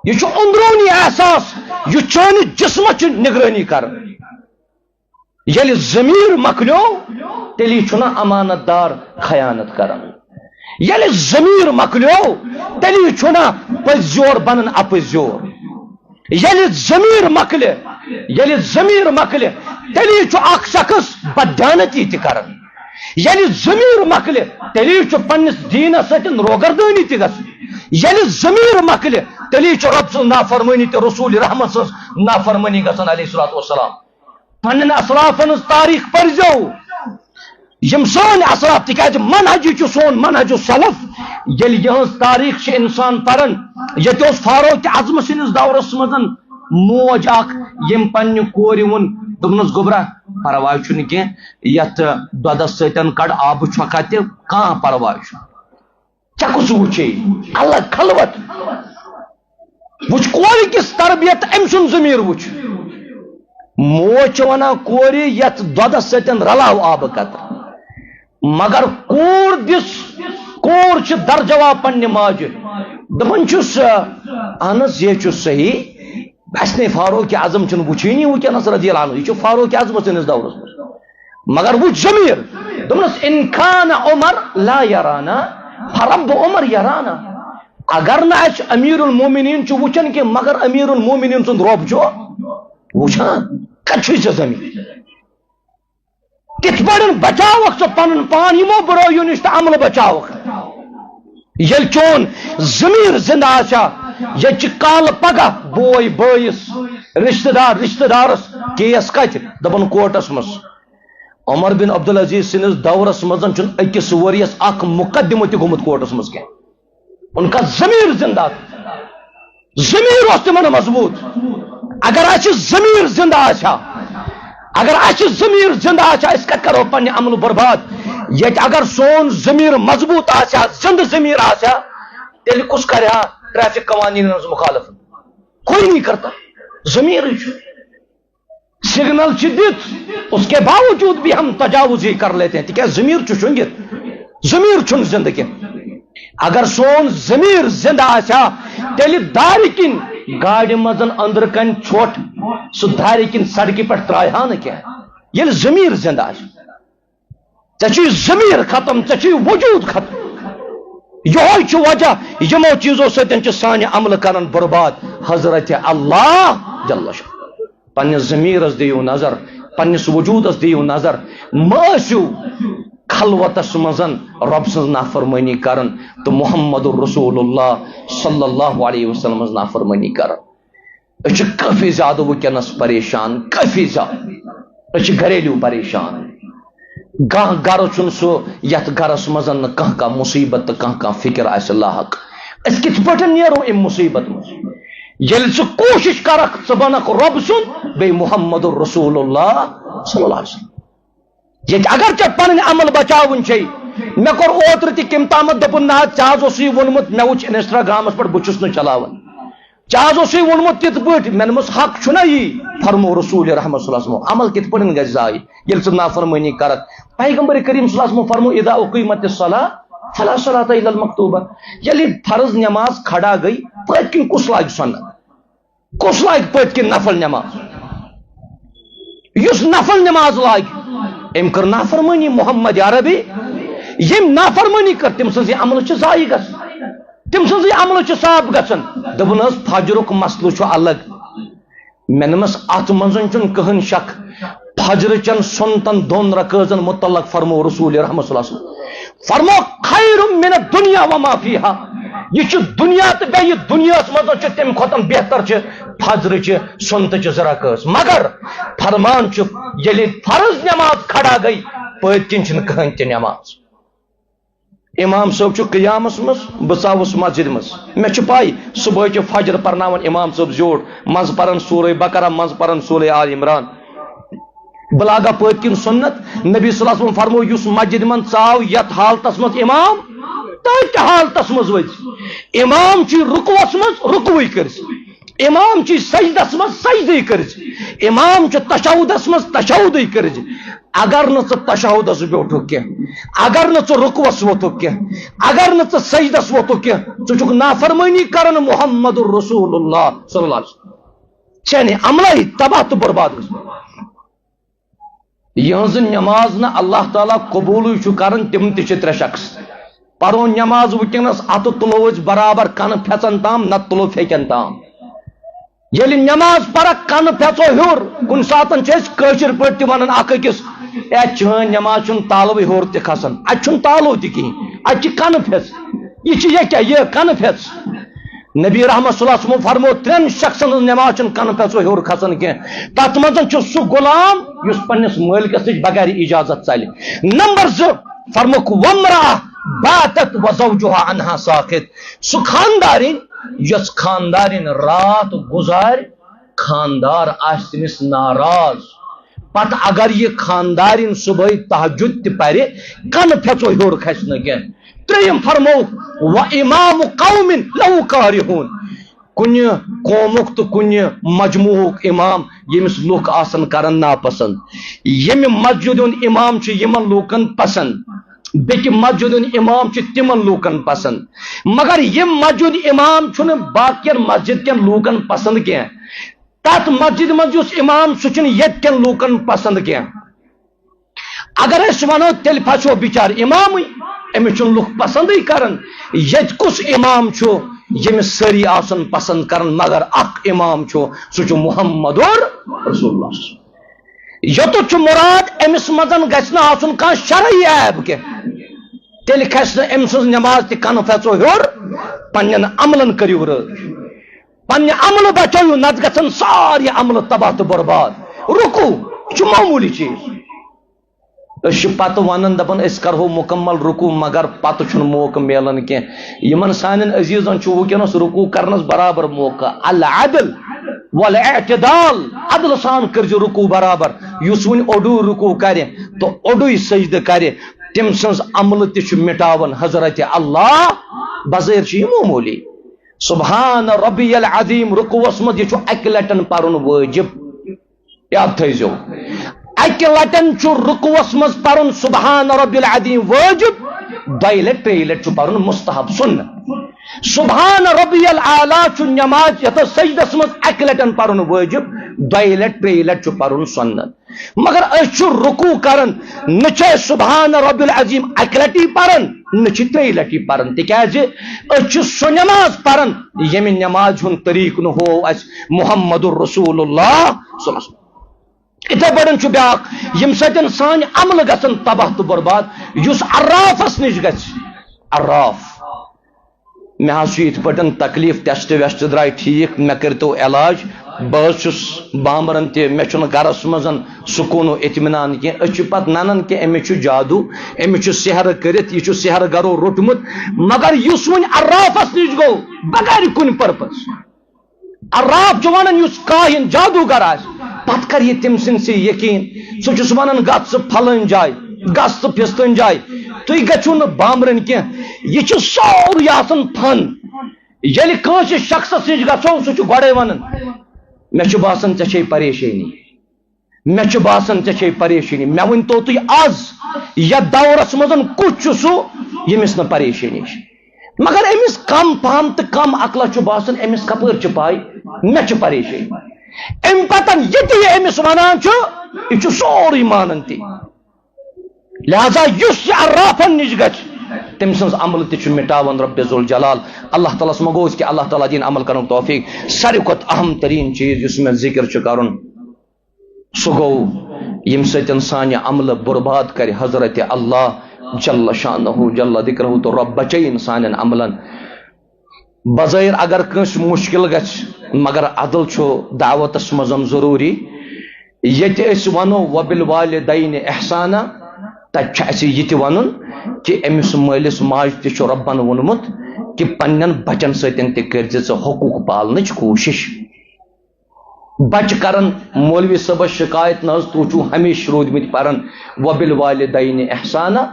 یہِ چھُ اندروٗنی احساس، یُس چٲنِس جسمس چھُ نگرٲنی کران۔ ییٚلہِ ضمیر مۄکلیو، تیٚلی چھُنہ امانت دار خیانت کران۔ ییٚلہِ ضمیر مۄکلیو، تیٚلی چھُنہ پٔزۍ یور بنان اپٔزۍ یور۔ ییٚلہِ ضمیر مۄکلہِ، ییٚلہِ ضمیر مۄکلہِ، تیٚلی چھُ اکھ شخص بددیانتی تہِ کران۔ ییٚلہِ ضمیٖر مۄکلہِ، تیٚلی چھُ پننِس دیٖنس سۭتۍ روگردٲنی تہِ گژھان۔ ییٚلہِ ضمیٖر مۄکلہِ، تیٚلی چھُ رۄب سٕنٛز نافرمٲنی تہٕ رسول رحمت سٕنٛز نافرمٲنی گژھان، علیہ الصلوۃ والسلام۔ پننٮ۪ن اسلافن ہٕنٛز تاریخ پٔرزیو، یِم سٲنۍ اسلاف، تِکیازِ منہجی چھُ سون منہج سلف۔ ییٚلہِ یِہٕنٛز تاریخ چھِ انسان پران، ییٚتہِ اوس فاروق اعظم سٕنٛدِس دورس منٛز موج اکھ، ییٚمۍ پننہِ کورِ ووٚن، دوٚپنس، "گوٚبرا، پرواے چھُنہٕ کینٛہہ، یتھ دۄدس سۭتۍ کڑ آبہٕ چھۄکھا تہِ، کانٛہہ پرواے چھُنہٕ۔" ژےٚ کُس وٕچھے؟ الگ خلوت۔ وٕچھ کورِ کِس تربیت، أمۍ سُنٛد ضمیٖر وٕچھ۔ موج چھِ وَنان کورِ، یَتھ دۄدَس سۭتۍ رَلاو آبہٕ قطرٕ۔ مگر کوٗر دِس، کوٗر چھِ درجوا پننہِ ماجہِ۔ دَپان چھُس، اہن حظ، یہِ چھُ صحیح۔ اَسہِ نے فاروق اعظم چھُنہٕ وٕچھٲنی وٕنکیٚنَس رضی اللہ عنہ، یہِ چھُ فاروق اعظم سٕنٛدِس دورَس منٛز۔ مگر وٕچھ ضمیٖر، دوٚپنَس، "ان کان عمر لا یرانا، فرب عمر یرانا۔" اگر نہٕ اَسہِ امیر المومنین چھُ وٕچھان کینٛہہ، مگر امیر المومنین سُنٛد رۄب چھُ وٕچھان۔ کَتہِ چھُے ژےٚ ضمیٖر؟ کِتھ پٲٹھۍ بچاوکھ ژٕ پنُن پان یِمو بُرٲیو نِش تہٕ عملہٕ بچاوکھ؟ ییٚلہِ چون ضمیٖر زِندٕ آسہِ ہا، ییٚتہِ چھِ کالہٕ پگاہ بوے بٲیِس، رشتہٕ دار رشتہٕ دارس کیس کتہِ؟ دپان کوٹس منٛز۔ عمر بن عبدالعزیز سٕنٛدِس دورس منٛز چھُنہٕ أکِس ؤرۍیَس اکھ مقدمہٕ تہِ گوٚمُت کوٹس منٛز کینٛہہ۔ ان کا ضمیر زندہ تھا۔ ضمیر اوس تِمن مضبوط۔ اگر اَسہِ ضمیر زندہ آسہِ ہا، اگر اَسہِ ضمیر زندہ آسہِ ہا، أسۍ کتہِ کرو پننہِ عملہٕ برباد؟ ییٚتہِ اگر سون ضمیر مضبوط آسہِ ہا، زندٕ ضمیر آسہِ ہا، تیٚلہِ کُس کرِ ہا ٹریفک قوانینن ہٕنٛز مخالفت؟ کوئی نہیں کرتا۔ ضمیرٕے چھُ۔ سگنل چھِ دِتھ، اس کے باوجود بھی ہم تجاوز ہی کر لیتے ہیں، تِکیٛازِ ضمیر چھُ شۄنٛگِتھ، ضمیر چھُنہٕ زِندٕ کینٛہہ۔ اگر سون ضمیر زِندٕ آسہِ ہا، تیٚلہِ دارِ کِنۍ گاڑِ منٛز أنٛدرٕ کنہِ ژھۄٹھ، سُہ دارِ کِنۍ سڑکہِ پٮ۪ٹھ ترٛایہِ ہا نہٕ کینٛہہ۔ ییٚلہِ ضمیر زِندٕ آسہِ، ژےٚ چھُے ضمیر ختم، ژےٚ چھُے وجود ختم۔ یہوے چھُ وجہ یِمو چیٖزو سۭتۍ چھِ سانہِ عملہٕ کران برباد۔ حضرت اللہ جل شانہ۔ پننِس ضمیرس دِیِو نظر، پننِس وجودس دِیِو نظر، مہ ٲسِو خلوتس منٛز رۄب سٕنٛز نافرمٲنی کران تہٕ محمد رسول اللہ صلی اللہ علیہ وسلمس نافرمٲنی کران۔ أسۍ چھِ کٲفی زیادٕ وٕنکیٚنَس پریشان، کٲفی زیادٕ۔ أسۍ چھِ گھریلو پریشان۔ کانٛہہ گھرٕ چھُنہٕ سُہ یَتھ گھرَس منٛز نہٕ کانٛہہ کانٛہہ مُصیٖبت تہٕ کانٛہہ کانٛہہ فِکر آسہِ لاحق۔ أسۍ کِتھ پٲٹھۍ نیرو اَمہِ مُصیٖبت منٛز؟ ییٚلہِ ژٕ کوٗشِش کَرَکھ، ژٕ بَنَکھ رۄب سُنٛد، بیٚیہِ محمد رسول اللہ صلی اللہ علیہ وسلم۔ ییٚتہِ اگر ژےٚ پنٕنۍ عمل بچاوٕنۍ چھے، مےٚ کوٚر اوترٕ تہِ کٔمۍ تامَتھ دوٚپُن، "نہ حظ، ژےٚ حظ اوسُے ووٚنمُت، مےٚ وٕچھ Instagram-س پٮ۪ٹھ، بہٕ چھُس نہٕ چلاوان۔ ژےٚ حظ اوسُے ووٚنمُت تِتھ پٲٹھۍ۔" مےٚ دوٚپمَس، "حق چھُنہ یی؟" فرمو رسول رحمت صلی اللہ علیہ وسلم، عمل کِتھ پٲٹھۍ گژھِ ضایع ییٚلہِ ژٕ نافرمٲنی کرکھ؟ پیغمبر کریم صلی اللہ علیہ وسلم فرمو، "اذا اقیمت الصلاۃ فلا صلاۃ الا المکتوبہ"۔ ییٚلہِ فرض نماز کھڑا گٔے، پٔتۍ کِنۍ کُس لاگہِ سنت؟ کُس لاگہِ پٔتۍ کِنۍ نفل نماز؟ یُس نفل نماز لاگہِ، أمۍ کٔر نافرمٲنی محمد عربی۔ ییٚمۍ نافرمٲنی کٔر، تٔمۍ سٕنٛز یہِ عملہٕ چھِ ضایع گژھان، تٔمۍ سٕنٛز یہِ عملہٕ چھِ صاف گژھان۔ دوٚپُن حظ، فجرُک مسلہٕ چھُ الگ۔ مےٚ دوٚپمَس، اَتھ منٛز چھُنہٕ کٕہٕنۍ شک۔ فجر چٮ۪ن سُنتن دۄن رکٲژن متعلق فرمو رسول رحمت صلی اللہ علیہ وسلم، فرمو، "خیر من الدنیا وما فیہا"، یہِ چھُ دُنیا تہٕ بیٚیہِ دُنیاہَس منٛز چھُ تَمہِ کھۄتہٕ بہتر چھِ فجرٕچہِ سُنتٕچہِ زٕ رکٲژ۔ مگر فرمان چھُ، ییٚلہِ فرض نماز کھڑا گٔے، پٔتۍ کِنۍ چھِنہٕ کٕہٕنۍ تہِ نماز۔ امام صٲب چھُ قیامس منٛز، بہٕ ژاوُس مسجد منٛز، مےٚ چھِ پَے، صبحٲے چھِ فجر پرناوان امام صٲب زیوٗٹھ، منٛزٕ پران سورہ بقرہ، منٛزٕ پران سورہ آل عمران۔ بہٕ لاگا پٔتۍ کِنۍ سُنت۔ نبی صلی اللہ علیہ وسلم فرمو، یُس مسجد منٛز ژاو یتھ حالتس منٛز امام، تٔتھۍ حالتس منٛز ؤتھۍ۔ امام چھُ رکوعس منٛز، رکوعٕے کٔرۍ زِ۔ امام چھُ سجدس منٛز، سجدٕے کٔرۍ زِ۔ امام چھُ تشہدس منٛز، تشہدٕے کٔرۍ زِ۔ اگر نہٕ ژٕ تشہدس بیوٗٹھُکھ کینٛہہ، اگر نہٕ ژٕ رکوعس ووتھُکھ کینٛہہ، اگر نہٕ ژٕ سجدس ووتھُکھ کینٛہہ، ژٕ چھُکھ نافرمٲنی کران محمد رسول اللہ صلی اللہ علیہ وسلم۔ چانہِ عملے تباہ تہٕ برباد گژھِ۔ یِہٕنٛز نماز نہٕ اللہ تعالیٰ قبوٗلٕے چھُ کران، تِم تہِ چھِ ترٛےٚ شخص۔ پرو نماز وٕنکیٚنس، اَتھٕ تُلو أسۍ برابر کنہٕ پھٮ۪ژن تام، نتہٕ تُلو پھیٚکٮ۪ن تام۔ ییٚلہِ نماز پرکھ، کنہٕ پھٮ۪ژو ہیوٚر، کُنہِ ساتن چھِ أسۍ کٲشِر پٲٹھۍ تہِ ونان اکھ أکِس، اے، چٲنۍ نٮ۪ماز چھُنہٕ تالوٕے ہیوٚر تہِ کھسان، اَتہِ چھُنہٕ تالو تہِ کِہیٖنۍ، اَتہِ چھِ کنہٕ پھٮ۪س۔ یہِ چھِ یہِ کیٛاہ؟ یہِ کنہٕ پھٮ۪س۔ نبی رحمت صلی اللہ علیہ وسلمو فرموو، ترٛٮ۪ن شخصن ہٕنٛز نٮ۪ماز چھُنہٕ کنہٕ پھٮ۪سو ہیوٚر کھسان کینٛہہ۔ تتھ منٛز چھُ سُہ غلام یُس پننِس مٲلکس نِش بغیر اجازت ژلہِ۔ نمبر زٕ، فرمووُکھ، "وامرأة باتت وزوجها عنها ساخط"۔ سُہ خاندارِنۍ یۄس خاندارِنۍ راتھ گُزارِ، خاندار آسہِ تٔمِس ناراض۔ پتہٕ اگر یہِ خاندارِنۍ صبحٲے تہجد تہِ پرِ، کنہٕ پھٮ۪ژو ہیوٚر کھسہِ نہٕ کینٛہہ۔ ترٛیٚیِم فرمووُکھ، "وامام قوم لہ کارہون"۔ کُنہِ قومُک تہٕ کُنہِ مجموعُک امام ییٚمِس لُکھ آسن کران ناپسند، ییٚمہِ مسجد ہُنٛد امام چھُ یِمن لوٗکن پسند، بیٚکہِ مسجد ہُنٛد امام چھُ تِمن لوٗکن پسند، مگر یِم مسجد امام چھُنہٕ باقین مسجد کٮ۪ن لوٗکن پسند کینٛہہ۔ تتھ مسجد منٛز یُس امام، سُہ چھُنہٕ ییٚتہِ کٮ۪ن لوٗکن پسند کینٛہہ۔ اگر أسۍ ونو، تیٚلہِ پھسیو بِچارٕ امامٕے، أمِس چھُنہٕ لُکھ پسندٕے کران۔ ییٚتہِ کُس امام چھُ ییٚمِس سٲری آسن پسند کران، مگر اکھ امام چھُ، سُہ چھُ محمد رسول اللہ۔ یوٚتتھ چھُ مُراد، أمِس منٛز گژھِ نہٕ آسُن کانٛہہ شرعی عیب کینٛہہ، تیٚلہِ کھسہِ نہٕ أمۍ سٕنٛز نٮ۪ماز تہِ کنہٕ پھٮ۪ژو ہیوٚر۔ پننٮ۪ن عملن کٔرِو رٲچھ، پننہِ عملہٕ بچٲیِو، نتہٕ گژھن سارے عملہٕ تباہ تہٕ برباد۔ رکوع، یہِ چھُ معموٗلی چیٖز۔ أسۍ چھِ پتہٕ ونان، دپان، "أسۍ کرہو مکمل رکوع"، مگر پتہٕ چھُنہٕ موقعہٕ میلان کینٛہہ۔ یِمن سانٮ۪ن عزیزن چھُ وٕنکیٚنس رکوع کرنس برابر موقعہٕ۔ العدل والاعتدال، عدل سان کٔرزِ رکوع برابر۔ یُس وۄنۍ اوٚڈُے رکوع کرِ تہٕ اوٚڈُے سجدٕ کرِ، تٔمۍ سٕنٛز عملہٕ تہِ چھُ مٹاوان حضرت اللہ۔ بظٲہر چھُ یہِ معموٗلی۔ سبحان ربی العظیم رکوعس منٛز، یہِ چھُ اکہِ لٹن پرُن وٲجب۔ یاد تھٲیزیو، اکہِ لٹن چھُ رکوعس منٛز پرُن سبحان ربی العظیم وٲجب، دۄیہِ لٹہِ، ترٛیٚیہِ لٹہِ چھُ پرُن مستحب، سنت۔ سبحان ربی الاعلیٰ چھُ نماز یتھ سجدس منٛز اکہِ لٹن پرُن وٲجب، دۄیہِ لٹہِ، ترٛیٚیہِ لٹہِ چھُ پرُن سنت۔ مگر أسۍ چھِ رکوع کران، نہ چھِ أسۍ سبحان ربی العظیم اکہِ لٹی پران، نہ چھِ ترٛیٚیہِ لٹی پران، تِکیازِ أسۍ چھِ سۄ نماز پران، ییٚمہِ نمازِ ہُنٛد طریٖقہٕ نہٕ ہوو اَسہِ محمد رسول اللہ صلی اللہ علیہ وسلم۔ یِتھے پٲٹھۍ چھُ بیٛاکھ، ییٚمہِ سۭتۍ سانہِ عملہٕ گژھن تباہ تہٕ برباد، یُس عرافس نِش گژھِ۔ عراف، مےٚ حظ چھُ یِتھ پٲٹھۍ تکلیف، ٹیسٹ ویسٹ درٛاے ٹھیٖک، مےٚ کٔرۍتو علاج، بہٕ حظ چھُس بامبران تہِ، مےٚ چھُنہٕ گرس منٛز سکوٗن و اطمینان کینٛہہ۔ أسۍ چھِ پتہٕ ننان کہِ أمِس چھُ جادو، أمِس چھُ سحر کٔرِتھ، یہِ چھُ سحر گرو روٚٹمُت۔ مگر یُس وۄنۍ عرافس نِش گوٚو، بغیر کُنہِ پرپز، عراف چھُ ونان، یُس کاہن جادوگر آسہِ، پتہٕ کر یہِ تٔمۍ سٕنٛدۍ سۭتۍ یقین۔ سُہ چھُس ونان، "گژھ ژٕ پھلٲنۍ جایہِ، گژھ ژٕ پھستٲنۍ جایہِ، تُہۍ گژھِو نہٕ بامبرٕنۍ کینٛہہ۔" یہِ چھُ سورُے آسان فن۔ ییٚلہِ کٲنٛسہِ شخصس نِش گژھو، سُہ چھُ گۄڈے ونان، "مےٚ چھُ باسان، ژےٚ چھے پریشٲنی۔" مےٚ چھُ باسان، ژےٚ چھے پریشٲنی۔ مےٚ ؤنۍ تو تُہۍ آز، یتھ دورس منٛز کُس چھُ سُہ، ییٚمِس نہٕ پریشٲنی چھِ؟ مگر أمِس کم فہم تہٕ کم عقلس چھُ باسان، أمِس کپٲرۍ چھِ پاے مےٚ چھِ پریشٲنی۔ اَمہِ پتن یہِ تہِ یہِ أمِس ونان چھُ، یہِ چھُ سورُے مانان تہِ۔ لہذا یُس یہِ عرافن نِش گژھِ، تٔمۍ سٕنٛز عمل تہِ چھُ مٹاوان رب ذوالجلال۔ اللہ تعالیٰ ہس منٛگو أسۍ کہِ اللہ تعالیٰ دِیِن عمل کرنُک توفیق۔ ساروی کھۄتہٕ اہم ترین چیز یُس مےٚ ذکر چھُ کرُن، سُہ گوٚو، ییٚمہِ سۭتۍ سانہِ عملہٕ برباد کرِ حضرت اللہ جل شانہ جل ذکرہ، تہٕ رب بچٲیِن سانٮ۪ن عملن۔ بظٲہر اگر کٲنٛسہِ مُشکِل گژھِ، مگر عدل چھُ دعوتس منٛز ضروٗری۔ ییٚتہِ أسۍ ونو وبالوالدین احسانا، تتہِ چھُ اسہِ یہِ تہِ ونُن کہِ أمِس مٲلِس ماجہِ تہِ چھُ ربن ووٚنمُت کہِ پننٮ۪ن بچن سۭتۍ تہِ کٔرزِ ژٕ حقوٗق پالنٕچ کوٗشش۔ بچہٕ کرن مولوی صٲبس شکایت، "نہ حظ، تُہۍ چھِو ہمیشہِ روٗدمٕتۍ پران وبالوالدین احسانا"،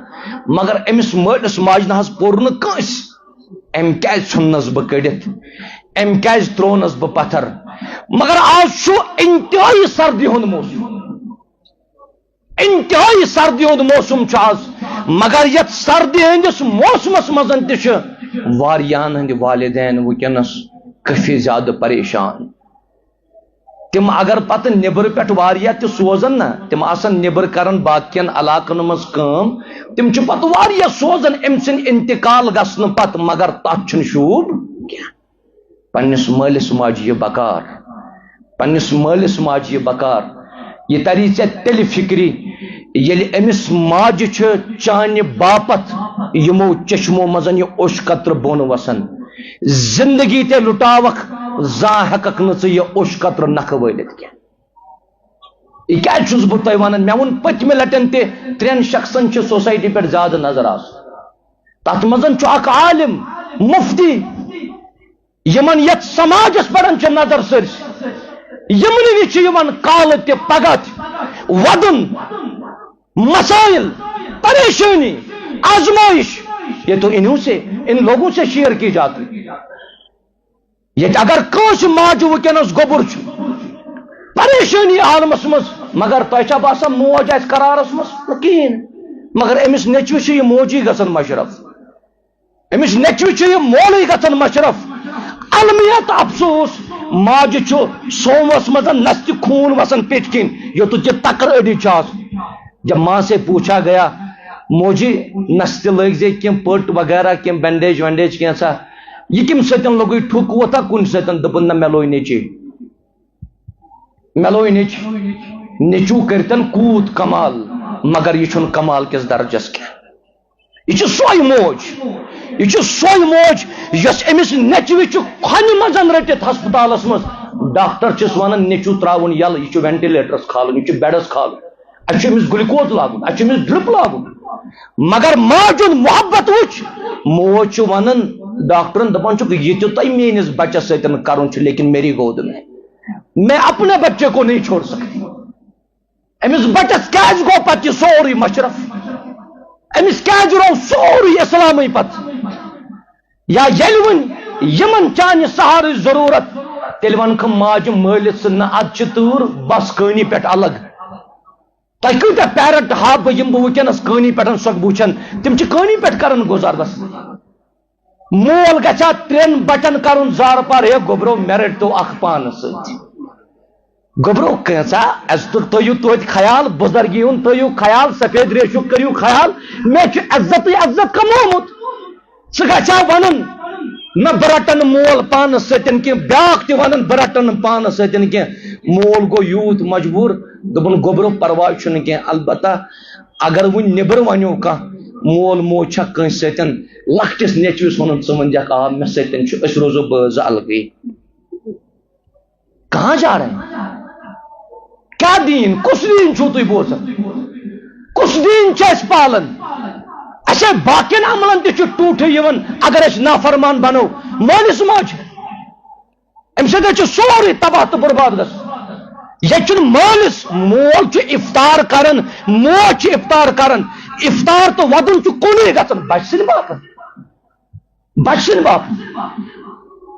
مگر أمِس مٲلِس ماجہِ نہ حظ پوٚر نہٕ کٲنٛسہِ۔ أمۍ کیازِ ژھُننس بہٕ کٔڑِتھ؟ أمۍ کیازِ ترٛوونس بہٕ پتھر؟ مگر آز چھُ انتہٲیی سردی ہُنٛد موسم۔ انتہٲیی سردی ہُنٛد موسم چھُ آز، مگر یتھ سردی ہٕنٛدِس موسمس منٛز تہِ چھِ واریاہن ہٕنٛدۍ والدین وٕنکیٚنس کٲفی زیادٕ پریشان۔ تِم اگر پتہٕ نیبرٕ پٮ۪ٹھ واریاہ تہِ سوزن نا، تِم آسن نیبر کران باقین علاقن منٛز کٲم، تِم چھِ پتہٕ واریاہ سوزان أمۍ سٕنٛدِ انتقال گژھنہٕ پتہٕ، مگر تتھ چھُنہٕ شوٗب کینٛہہ۔ پننِس مٲلِس ماجہِ یہِ بکار، پننِس مٲلِس ماجہِ یہِ بکار، یہِ تری ژےٚ تیٚلہِ فِکرِ ییٚلہِ أمِس ماجہِ چھِ چانہِ باپتھ یِمو چشمو منٛز یہِ اوٚش قطرٕ بۄن وسان، زندگی تہِ لُٹاوکھ، زانٛہہ ہٮ۪ککھ نہٕ ژٕ یہِ اوٚش قطرٕ نکھٕ وٲلِتھ کینٛہہ۔ یہِ کیٛازِ چھُس بہٕ تۄہہِ ونان؟ مےٚ ووٚن پٔتمہِ لٹٮ۪ن تہِ، ترٛٮ۪ن شخصن چھِ سوسایٹی پٮ۪ٹھ زیادٕ نظر آسان۔ تتھ منٛز چھُ اکھ عالم، مفتی، یِمن یتھ سماجس پٮ۪ٹھ چھِ نظر سٲرسٕے، یِمنٕے نِش چھِ یِوان کالہٕ تہِ پگاہ تہِ ودُن، مسائل، پریشانی، آزمائش، یہ تو انہوں سے، ان لوگوں سے شیئر کی جاتی۔ ییٚتہِ اگر کٲنٛسہِ ماجہِ وٕنکیٚنس گوٚبُر چھُ پریشٲنی عالمس منٛز، مگر تۄہہِ چھا باسان موج آسہِ قرارس منٛز؟ نہٕ کِہیٖنۍ۔ مگر أمِس نیٚچوِس چھِ یہِ موجی گژھان مشرف، أمِس نیٚچوِس چھِ یہِ مولٕے گژھان مشرف۔ المیہ تہٕ افسوس، ماجہِ چھُ سوموس منٛز نستہِ خوٗن وسان پیٚٹھۍ کِنۍ، یوٚتُتھ یہِ تکر أڈِج چھُ آسان۔ جب ماں سے پوچھا گیا، موجی، نستہِ لٲگۍ زے کینٛہہ پٔٹ وغیرہ، کینٛہہ بینڈیج وینڈیج کینٛژھا، یہِ کَمہِ سۭتۍ لوٚگُے ٹھُک ووتھا کُنہِ سۭتۍ؟ دوٚپُن، نہ، مےٚ لوے نیٚچی، مےٚ لوے نیٚچی۔ نیٚچوٗ کٔرتن کوٗت کمال، مگر یہِ چھُنہٕ کمال کِس درجس کینٛہہ۔ یہِ چھِ سۄے موج، یہِ چھِ سۄے موج یۄس أمِس نیٚچوِ چھُ کھۄنہِ منٛز رٔٹِتھ ہسپتالس منٛز۔ ڈاکٹر چھِس ونان، نیٚچوٗ ترٛاوُن یَلہٕ، یہِ چھُ وینٹیلیٹرس کھالُن، یہِ چھُ بیڈس کھالُن۔ اَسہِ چھُ أمِس گلوکوز لاگُن، اَسہِ چھُ أمِس ڈرپ لاگُن۔ مگر ماجہِ ہُنٛد محبت وٕچھ، موج چھِ وَنان ڈاکٹرن، دَپان چھُکھ، یہِ تہِ تۄہہِ میٲنِس بَچَس سۭتۍ کَرُن چھُ، لیکن میری گود میں، میں اپنے بچے کو نہیں چھوڑ سکتی۔ أمِس بَچَس کیٛازِ گوٚو پَتہٕ یہِ سورُے مَشرَف؟ أمِس کیٛازِ روو سورُے اِسلامٕے پَتہٕ؟ یا ییٚلہِ وۄنۍ یِمَن چانہِ سہارٕچ ضروٗرت، تیٚلہِ وَنکھٕ ماجہِ مٲلِس سۭتۍ، نہ، اَدٕ چھِ تۭر، بَس کٲنی پٮ۪ٹھ الگ۔ تۄہہِ کۭتیاہ پیرنٹ ہا بہٕ یِم بہٕ وٕنکیٚنس کٲنی پٮ۪ٹھ سۄکھ بوٗچھن، تِم چھِ کٲنی پٮ۪ٹھ کران گُزار بس۔ مول گژھِ ہا ترٛٮ۪ن بچن کرُن زارٕ پار، ہے گوٚبرو، مےٚ رٔٹۍ تو اکھ پانس سۭتۍ۔ گوٚبرو، کینژھا عزتُک تھٲیِو توتہِ خیال، بُزرگی ہُنٛد تھٲیِو خیال، سفید ریشُک کٔرِو خیال۔ مےٚ چھُ عزتٕے عزت کمومُت۔ ژٕ گژھِ ہا ونُن، نہ، بہٕ رٹن نہٕ مول پانس سۭتۍ کینٛہہ، بیاکھ تہِ ونان، بہٕ رٹن نہٕ پانس سۭتۍ کینٛہہ۔ مول گوٚو یوٗت مجبوٗر، دوٚپُن، گوٚبرو، پرواے چھُنہٕ کینٛہہ، البتہ اگر وۄنۍ نیٚبرٕ ونیو کانٛہہ، مول موج چھا کٲنٛسہِ سۭتۍ، لۄکٹِس نیٚچوِس ونُن، ژٕ ؤنۍ دِکھ، آ، مےٚ سۭتۍ چھُ، أسۍ روزو بٲژ زٕ الگٕے۔ کہاں جا رہے ہیں؟ کیا دین؟ کُس دین چھُو تُہۍ بوزان؟ کُس دین چھُ اَسہِ پالان؟ اَسے باقین عملن تہِ چھُ ٹوٗٹھٕے یِوان، اگر أسۍ نافرمان بنو۔ مٲلِس ماجہِ، اَمہِ سۭتۍ حظ چھُ سورُے تباہ تہٕ برباد گژھان۔ ییٚتہِ چھُنہٕ مٲلِس، مول چھُ افطار کران، موج چھِ افطار کران، افطار تہٕ وَدُن چھُ کُنُے گژھان، بچہِ سٕنٛدِ باپتھ۔ بچہِ سٕنٛدِ باپتھ۔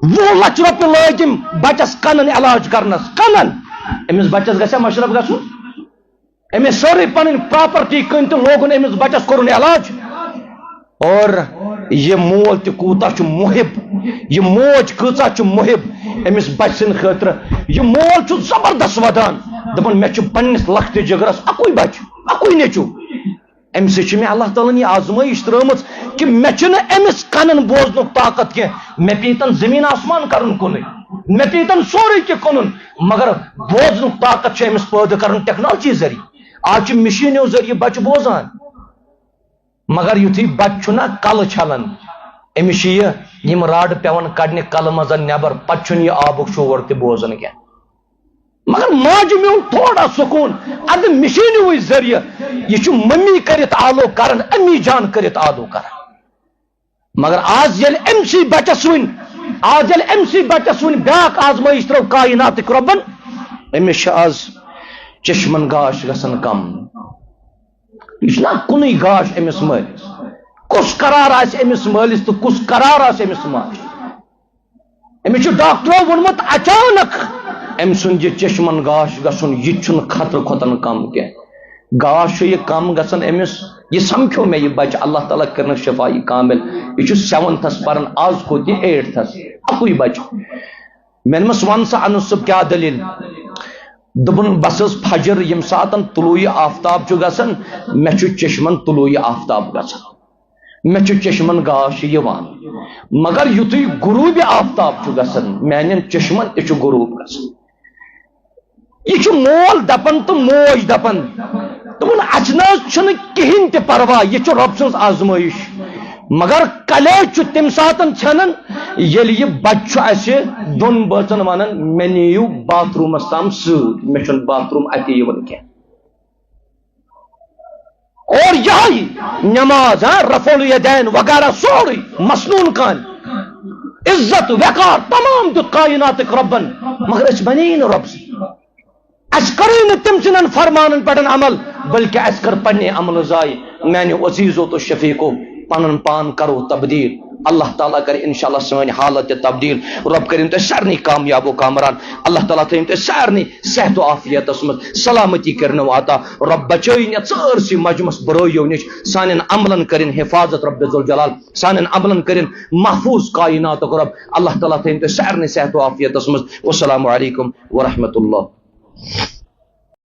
وُہ لچھ رۄپیہِ لٲگۍ أمۍ بچس کنن علاج کرنس، کنن۔ أمِس بچس گژھِ ہا مشرف گژھُن؟ أمِس سٲرٕے پنٕنۍ پراپرٹی کٕن تہٕ لوگُن أمِس بچس، کوٚرُن علاج۔ اور یہِ مول تہِ کوٗتاہ چھُ محب، یہِ موج کۭژاہ چھِ محب أمِس بچہِ سٕنٛدِ خٲطرٕ۔ یہِ مول چھُ زبردست ودان، دپان، مےٚ چھُ پننِس لۄکٹِس جگرس اکُے بچہِ، اکُے نیٚچو۔ أمۍ سۭتۍ چھِ مےٚ اللہ تعالیٰ ہن یہِ آزمٲیش ترٲومٕژ کہِ مےٚ چھُنہٕ أمِس کنن بوزنُک طاقت کینٛہہ۔ مےٚ پیٚیہِ تن زٔمیٖن آسمان کرُن کُنُے، مےٚ پیٚیہِ تن سورُے کینٛہہ کٕنُن، مگر بوزنُک طاقت چھُ أمِس پٲدٕ کرُن ٹیکنالوجی ذٔریعہٕ۔ آز چھِ مِشیٖنیو ذٔریعہٕ بچہِ بوزان، مگر یُتھُے بچہِ چھُنہ کلہٕ چھلان، أمِس چھِ یہِ، یِم راڈٕ پٮ۪وان کڑنہِ کلہٕ منٛز نٮ۪بر، پتہٕ چھُنہٕ یہِ آبُک شور تہِ بوزان کینٛہہ۔ مگر ماجہِ میوٗل تھوڑا سکوٗن، اَدٕ مِشیٖنہِ ذٔریعہٕ، یہِ چھُ مٔمی کٔرِتھ آلو کران، امی جان کٔرِتھ آلو کران۔ مگر آز ییٚلہِ أمۍ سٕے بچس وٕنۍ، آز ییٚلہِ أمۍ سٕے بچس وٕنۍ بیٛاکھ آزمٲیش ترٲو کایناتٕکۍ رۄبن، أمِس چھِ آز چشمن گاش گژھان کم۔ یہِ چھُنہ کُنُے گاش أمِس مٲلِس۔ کُس قرار آسہِ أمِس مٲلِس تہٕ کُس قرار آسہِ أمِس ماجہِ؟ أمِس چھُ ڈاکٹرو ووٚنمُت اچانک أمۍ سُنٛد یہِ چشمن گاش گژھُن، یہِ تہِ چھُنہٕ خطرٕ کھۄتن کم کینٛہہ۔ گاش چھُ یہِ کم گژھان أمِس، یہِ سمکھیو مےٚ یہِ بچہٕ، اللہ تعالیٰ کٔرنَس شفا یہِ کامل۔ یہِ چھُ سیونتھس پران، آز کھوٚت یہِ ایٹتھس، اکُے بچہٕ۔ مےٚ دوٚپمَس، وَن سا انس صٲب، کیٛاہ دٔلیٖل؟ دوٚپُن، بس حظ فجر ییٚمہِ ساتن طلوع آفتاب چھُ گژھان، مےٚ چھُ چشمن طلوع آفتاب گژھان۔ مےٚ چھُ چشمن گاش یِوان، مگر یُتھُے غروب آفتاب چھُ گژھان، میانٮ۪ن چشمن تہِ چھُ غروب گژھان۔ یہِ چھُ مول دپان تہٕ موج دپان، دوٚپُن، اَسہِ نہ حظ چھُنہٕ کِہیٖنۍ تہِ پرواے، یہِ چھُ رۄب سٕنٛز آزمٲیِش۔ مگر کلیج چھُ تَمہِ ساتہٕ ژھٮ۪نان، ییٚلہِ یہِ بچہٕ چھُ اَسہِ دۄن بٲژن ونان، "مےٚ نِیِو باتھ روٗمس تام سۭتۍ، مےٚ چھُنہٕ باتھ روٗم اَتہِ یِوان کینٛہہ۔" اور یِہوٚے نٮ۪ماز، ہاں، رفع الیدین وغیرہ سورُے مسنون کامہِ۔ عزت، وقار تمام دیُت کائناتٕکۍ رۄبن، مگر أسۍ منے نہٕ رۄب سۭتۍ۔ اَسہِ کٔرٕے نہٕ تٔمۍ سٕنٛدٮ۪ن فرمانن پٮ۪ٹھ عمل، بلکہ اَسہِ کٔر پننہِ عملہٕ ضایع۔ میانیو عزیزو تہٕ شفیقو، پنُن پان کرو تبدیل۔ اللہ تعالیٰ کرِ انشاءاللہ سٲنۍ حالت تہِ تبدیل۔ رۄب کٔرِن تۄہہِ سارنٕے کامیاب و کامران۔ اللہ تعالیٰ تھٲیِن تۄہہِ سارنٕے صحت و عافیتس منٛز، سلامتی کٔرِنو عطا۔ رۄب بچٲیِن یتھ سٲرسٕے مجمس برٲیو نِش۔ سانٮ۪ن عملن کٔرِن حفاظت رۄب ذوالجلال۔ سانٮ۪ن عملن کٔرِن محفوظ کائناتُک رۄب۔ اللہ تعالیٰ تھٲیِن تۄہہِ سارنٕے صحت و عافیتس منٛز۔ والسلام علیکم ورحمۃ اللہ۔